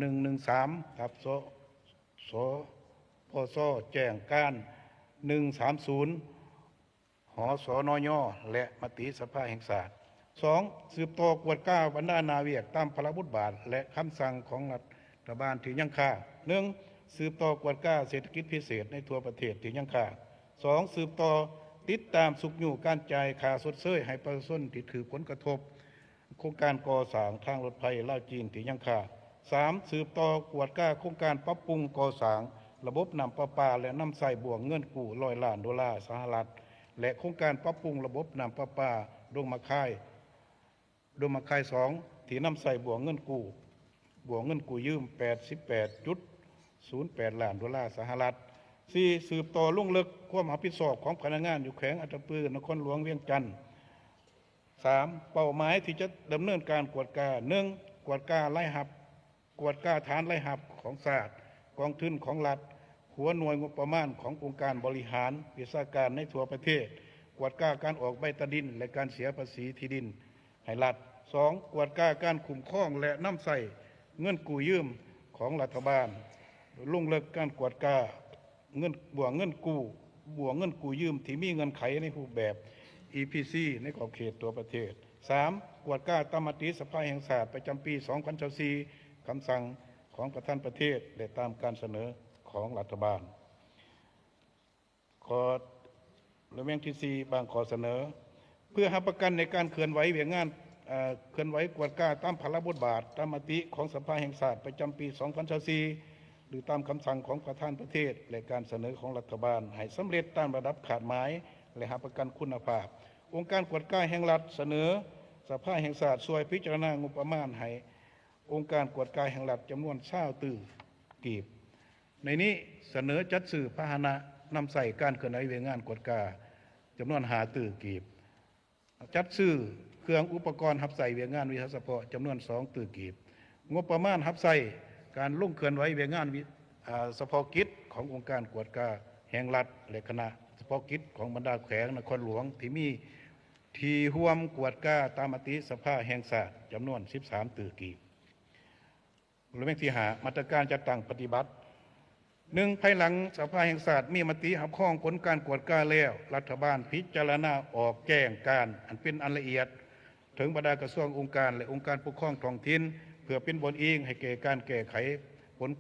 ໜຶ່ງໜຶ່ງສາມ ທັບ ສ ສພຊ ແຈ້ງການໜຶ່ງສາມສູນ ຫສນຍ ແລະ ມະຕິສະພາແຫ່ງຊາດ. ສອງ ສືບຕໍ່ກວດກາບັນດາໜ້າວຽກຕາມພາລະບົດບາດ ແລະ ຄຳສັ່ງຂອງລັດຖະບານທີ່ຍັງຄ້າງ. ໜຶ່ງ ສືບຕໍ່ກວດກາເສດຖະກິດພິເສດໃນທົ່ວປະເທດທີ່ຍັງຄ້າງ. ສອງ ສືບຕໍ່ຕິດຕາມຊຸກຍູ້ການຈ່າຍຄ່າຊົດເຊີຍໃຫ້ປະຊາຊົນທີ່ຖືກຜົນກະທົບໂຄງການກໍ່ສ້າງທາງລົດໄຟລາວ-ຈີນທີ່ຍັງຄ້າງ. ສາມ ສືບຕໍ່ກວດກາໂຄງການປັບປຸງກໍ່ສ້າງລະບົບນ້ຳປະປາ ແລະ ນຳໃຊ້ບ່ວງເງິນກູ້ຮ້ອຍລ້ານໂດລາສະຫະລັດ ແລະ ໂຄງການປັບປຸງລະບົບນ້ຳປະປາດົງໝາກຄາຍ ດົງໝາກຄາຍສອງ ທີ່ນຳໃຊ້ບົວເງິນກູ້ ບົວເງິນກູ້ຢືມ ແປດສິບແປດຈຸດສູນແປດລ້ານໂດລາສະຫະລັດ. ສີ່, ສືບຕໍ່ລົງເລິກຄວາມຮັບຜິດຊອບຂອງພະນັກງານຢູ່ແຂວງອັດຕະປື, ນະຄອນຫຼວງວຽງຈັນ. ສາມ, ເປົ້າໝາຍທີ່ຈະດຳເນີນການກວດກາ, ໜຶ່ງ, ກວດກາລາຍຮັບ, ກວດກາຖານລາຍຮັບຂອງຊາດ, ກອງທຶນຂອງລັດ, ຫົວໜ່ວຍງົບປະມານຂອງອົງການບໍລິຫານ, ວິຊາການໃນທົ່ວປະເທດ, ກວດກາການອອກໃບຕາດິນ ແລະ ການເສຍພາສີທີ່ດິນໃຫ້ລັດ. ສອງ, ກວດກາການຄຸ້ມຄອງ ແລະ ນຳໃຊ້ເງິນກູ້ຢືມຂອງລັດຖະບານ, ລົງເລິກການກວດກາ ເງິນ ບົວເງິນກູ້ ບົວເງິນກູ້ຢືມທີ່ມີເງື່ອນໄຂໃນຮູບແບບ ອີ ພີ ຊີ ໃນຂອບເຂດທົ່ວປະເທດ. ສາມ, ກວດກາຕາມມະຕິສະພາແຫ່ງຊາດປະຈຳປີສອງພັນຊາວສີ່ ຄຳສັ່ງຂອງປະທານປະເທດ ແລະ ຕາມການສະເໜີຂອງລັດຖະບານ. ຂໍ້ ລະແວງທີສີ່ ບາງຂໍ້ສະເໜີ ເພື່ອຮັບປະກັນໃນການເຄື່ອນໄຫວວຽກງານ ເອີ ເຄື່ອນໄຫວກວດກາຕາມພາລະບົດບາດ ຕາມມະຕິຂອງສະພາແຫ່ງຊາດປະຈຳປີສອງພັນຊາວສີ່ ຫຼື ຕາມຄຳສັ່ງຂອງປະທານປະເທດ ແລະ ການສະເໜີຂອງລັດຖະບານ ໃຫ້ສຳເລັດຕາມລະດັບຄາດໝາຍ ແລະ ຮັບປະກັນຄຸນນະພາບ, ອົງການກວດກາແຫ່ງລັດສະເໜີສະພາແຫ່ງຊາດຊ່ວຍພິຈາລະນາງົບປະມານໃຫ້ອົງການກວດກາແຫ່ງລັດຈຳນວນຊາວຕື້ກີບ. ໃນນີ້ສະເໜີຈັດຊື້ພາຫະນະນຳໃຊ້ການເຄື່ອນໄຫວວຽກງານກວດກາຈຳນວນຫ້າຕື້ກີບ, ຈັດຊື້ເຄື່ອງອຸປະກອນຮັບໃຊ້ວຽກງານວິຊາສະເພາະຈຳນວນສອງຕື້ກີບ, ງົບປະມານຮັບໃຊ້ການລົງເຄື່ອນໄຫວວຽກງານວິ ອາ ສະເພາະກິດຂອງອົງການກວດກາແຫ່ງລັດ ແລະ ຄະນະສະເພາະກິດຂອງບັນດາແຂວງນະຄອນຫຼວງທີ່ມີ ທີ່ຮ່ວມກວດກາຕາມມະຕິສະພາແຫ່ງຊາດຈຳນວນສິບສາມຕື້ກີບ. ລະແວງທີຫ້າ ມາດຕະການຈັດຕັ້ງປະຕິບັດ. ໜຶ່ງ, ພາຍຫຼັງສະພາແຫ່ງຊາດມີມະຕິຮັບຮອງຜົນການກວດກາແລ້ວ, ລັດຖະບານພິຈາລະນາອອກແຈ້ງການອັນເປັນອັນລະອຽດ ເຖິງບັນດາກະຊວງ, ອົງການ ແລະ ອົງການປົກຄອງທ້ອງຖິ່ນ ເພື່ອເປັນບ່ອນອີງໃຫ້ແກ່ການແກ້ໄຂຜົນ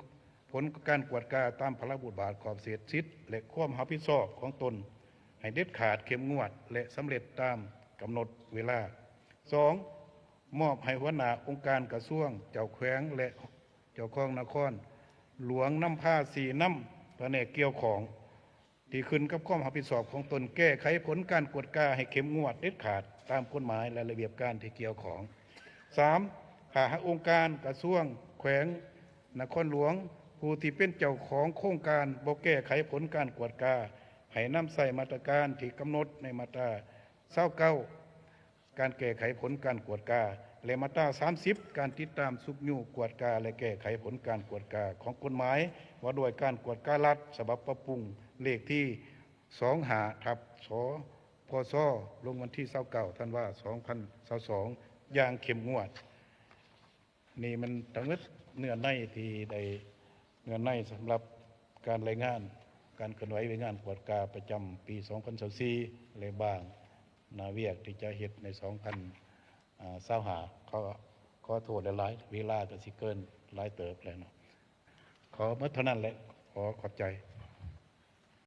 ຜົນການກວດກາຕາມພາລະບົດບາດ, ຂອບເຂດສິດ ແລະ ຄວາມຮັບຜິດຊອບຂອງຕົນ ໃຫ້ເດັດຂາດ, ເຂັ້ມງວດ ແລະ ສຳເລັດຕາມກຳນົດເວລາ. ສອງ, ມອບໃຫ້ຫົວໜ້າອົງການກະຊວງ, ເຈົ້າແຂວງ ແລະ ເຈົ້າຄອງນະຄອນຫຼວງນຳພາຊີ້ນຳພະແນກກ່ຽວຂ້ອງ ທີ່ຂຶ້ນກັບຄວາມຮັບຜິດຊອບຂອງຕົນ ແກ້ໄຂຜົນການກວດກາໃຫ້ເຂັ້ມງວດເດັດຂາດຕາມກົດໝາຍ ແລະ ລະບຽບການທີ່ກ່ຽວຂ້ອງ. ສາມ, ຖ້າຫາກອົງການ, ກະຊວງ, ແຂວງ, ນະຄອນຫຼວງ ຜູ້ທີ່ເປັນເຈົ້າຂອງໂຄງການບໍ່ແກ້ໄຂຜົນການກວດກາ, ໃຫ້ນຳໃຊ້ມາດຕະການທີ່ກຳນົດໃນມາດຕາຊາວເກົ້າ ການແກ້ໄຂຜົນການກວດກາ ແລະ ມາດຕາສາມສິບ ການຕິດຕາມຊຸກຍູ້ກວດກາ ແລະ ແກ້ໄຂຜົນການກວດກາຂອງກົດໝາຍວ່າດ້ວຍການກວດກາລັດ ສະບັບປັບປຸງ ເລກທີສອງຫ້າ ທັບ ສພຊ ລົງວັນທີຊາວເກົ້າ ທັນວາ ສອງພັນຊາວສອງ ຢ່າງເຂັ້ມງວດ. ນີ້ມັນທັງໝົດເນື້ອໃນທີ່ໄດ້ ເນື້ອໃນສຳລັບການລາຍງານການເຄື່ອນໄຫວວຽກງານກວດກາປະຈຳປີສອງພັນຊາວສີ່ ແລະ ບາງໜ້າວຽກທີ່ຈະເຮັດໃນສອງພັນຊາວຫ້າ. ຂໍ ຂໍໂທດຫຼາຍໆ ເວລາກໍຊິເກີນຫຼາຍເຕີບແລ້ວເນາະ. ຂໍໝົດເທົ່ານັ້ນແຫຼະ. ຂໍຂອບໃຈ.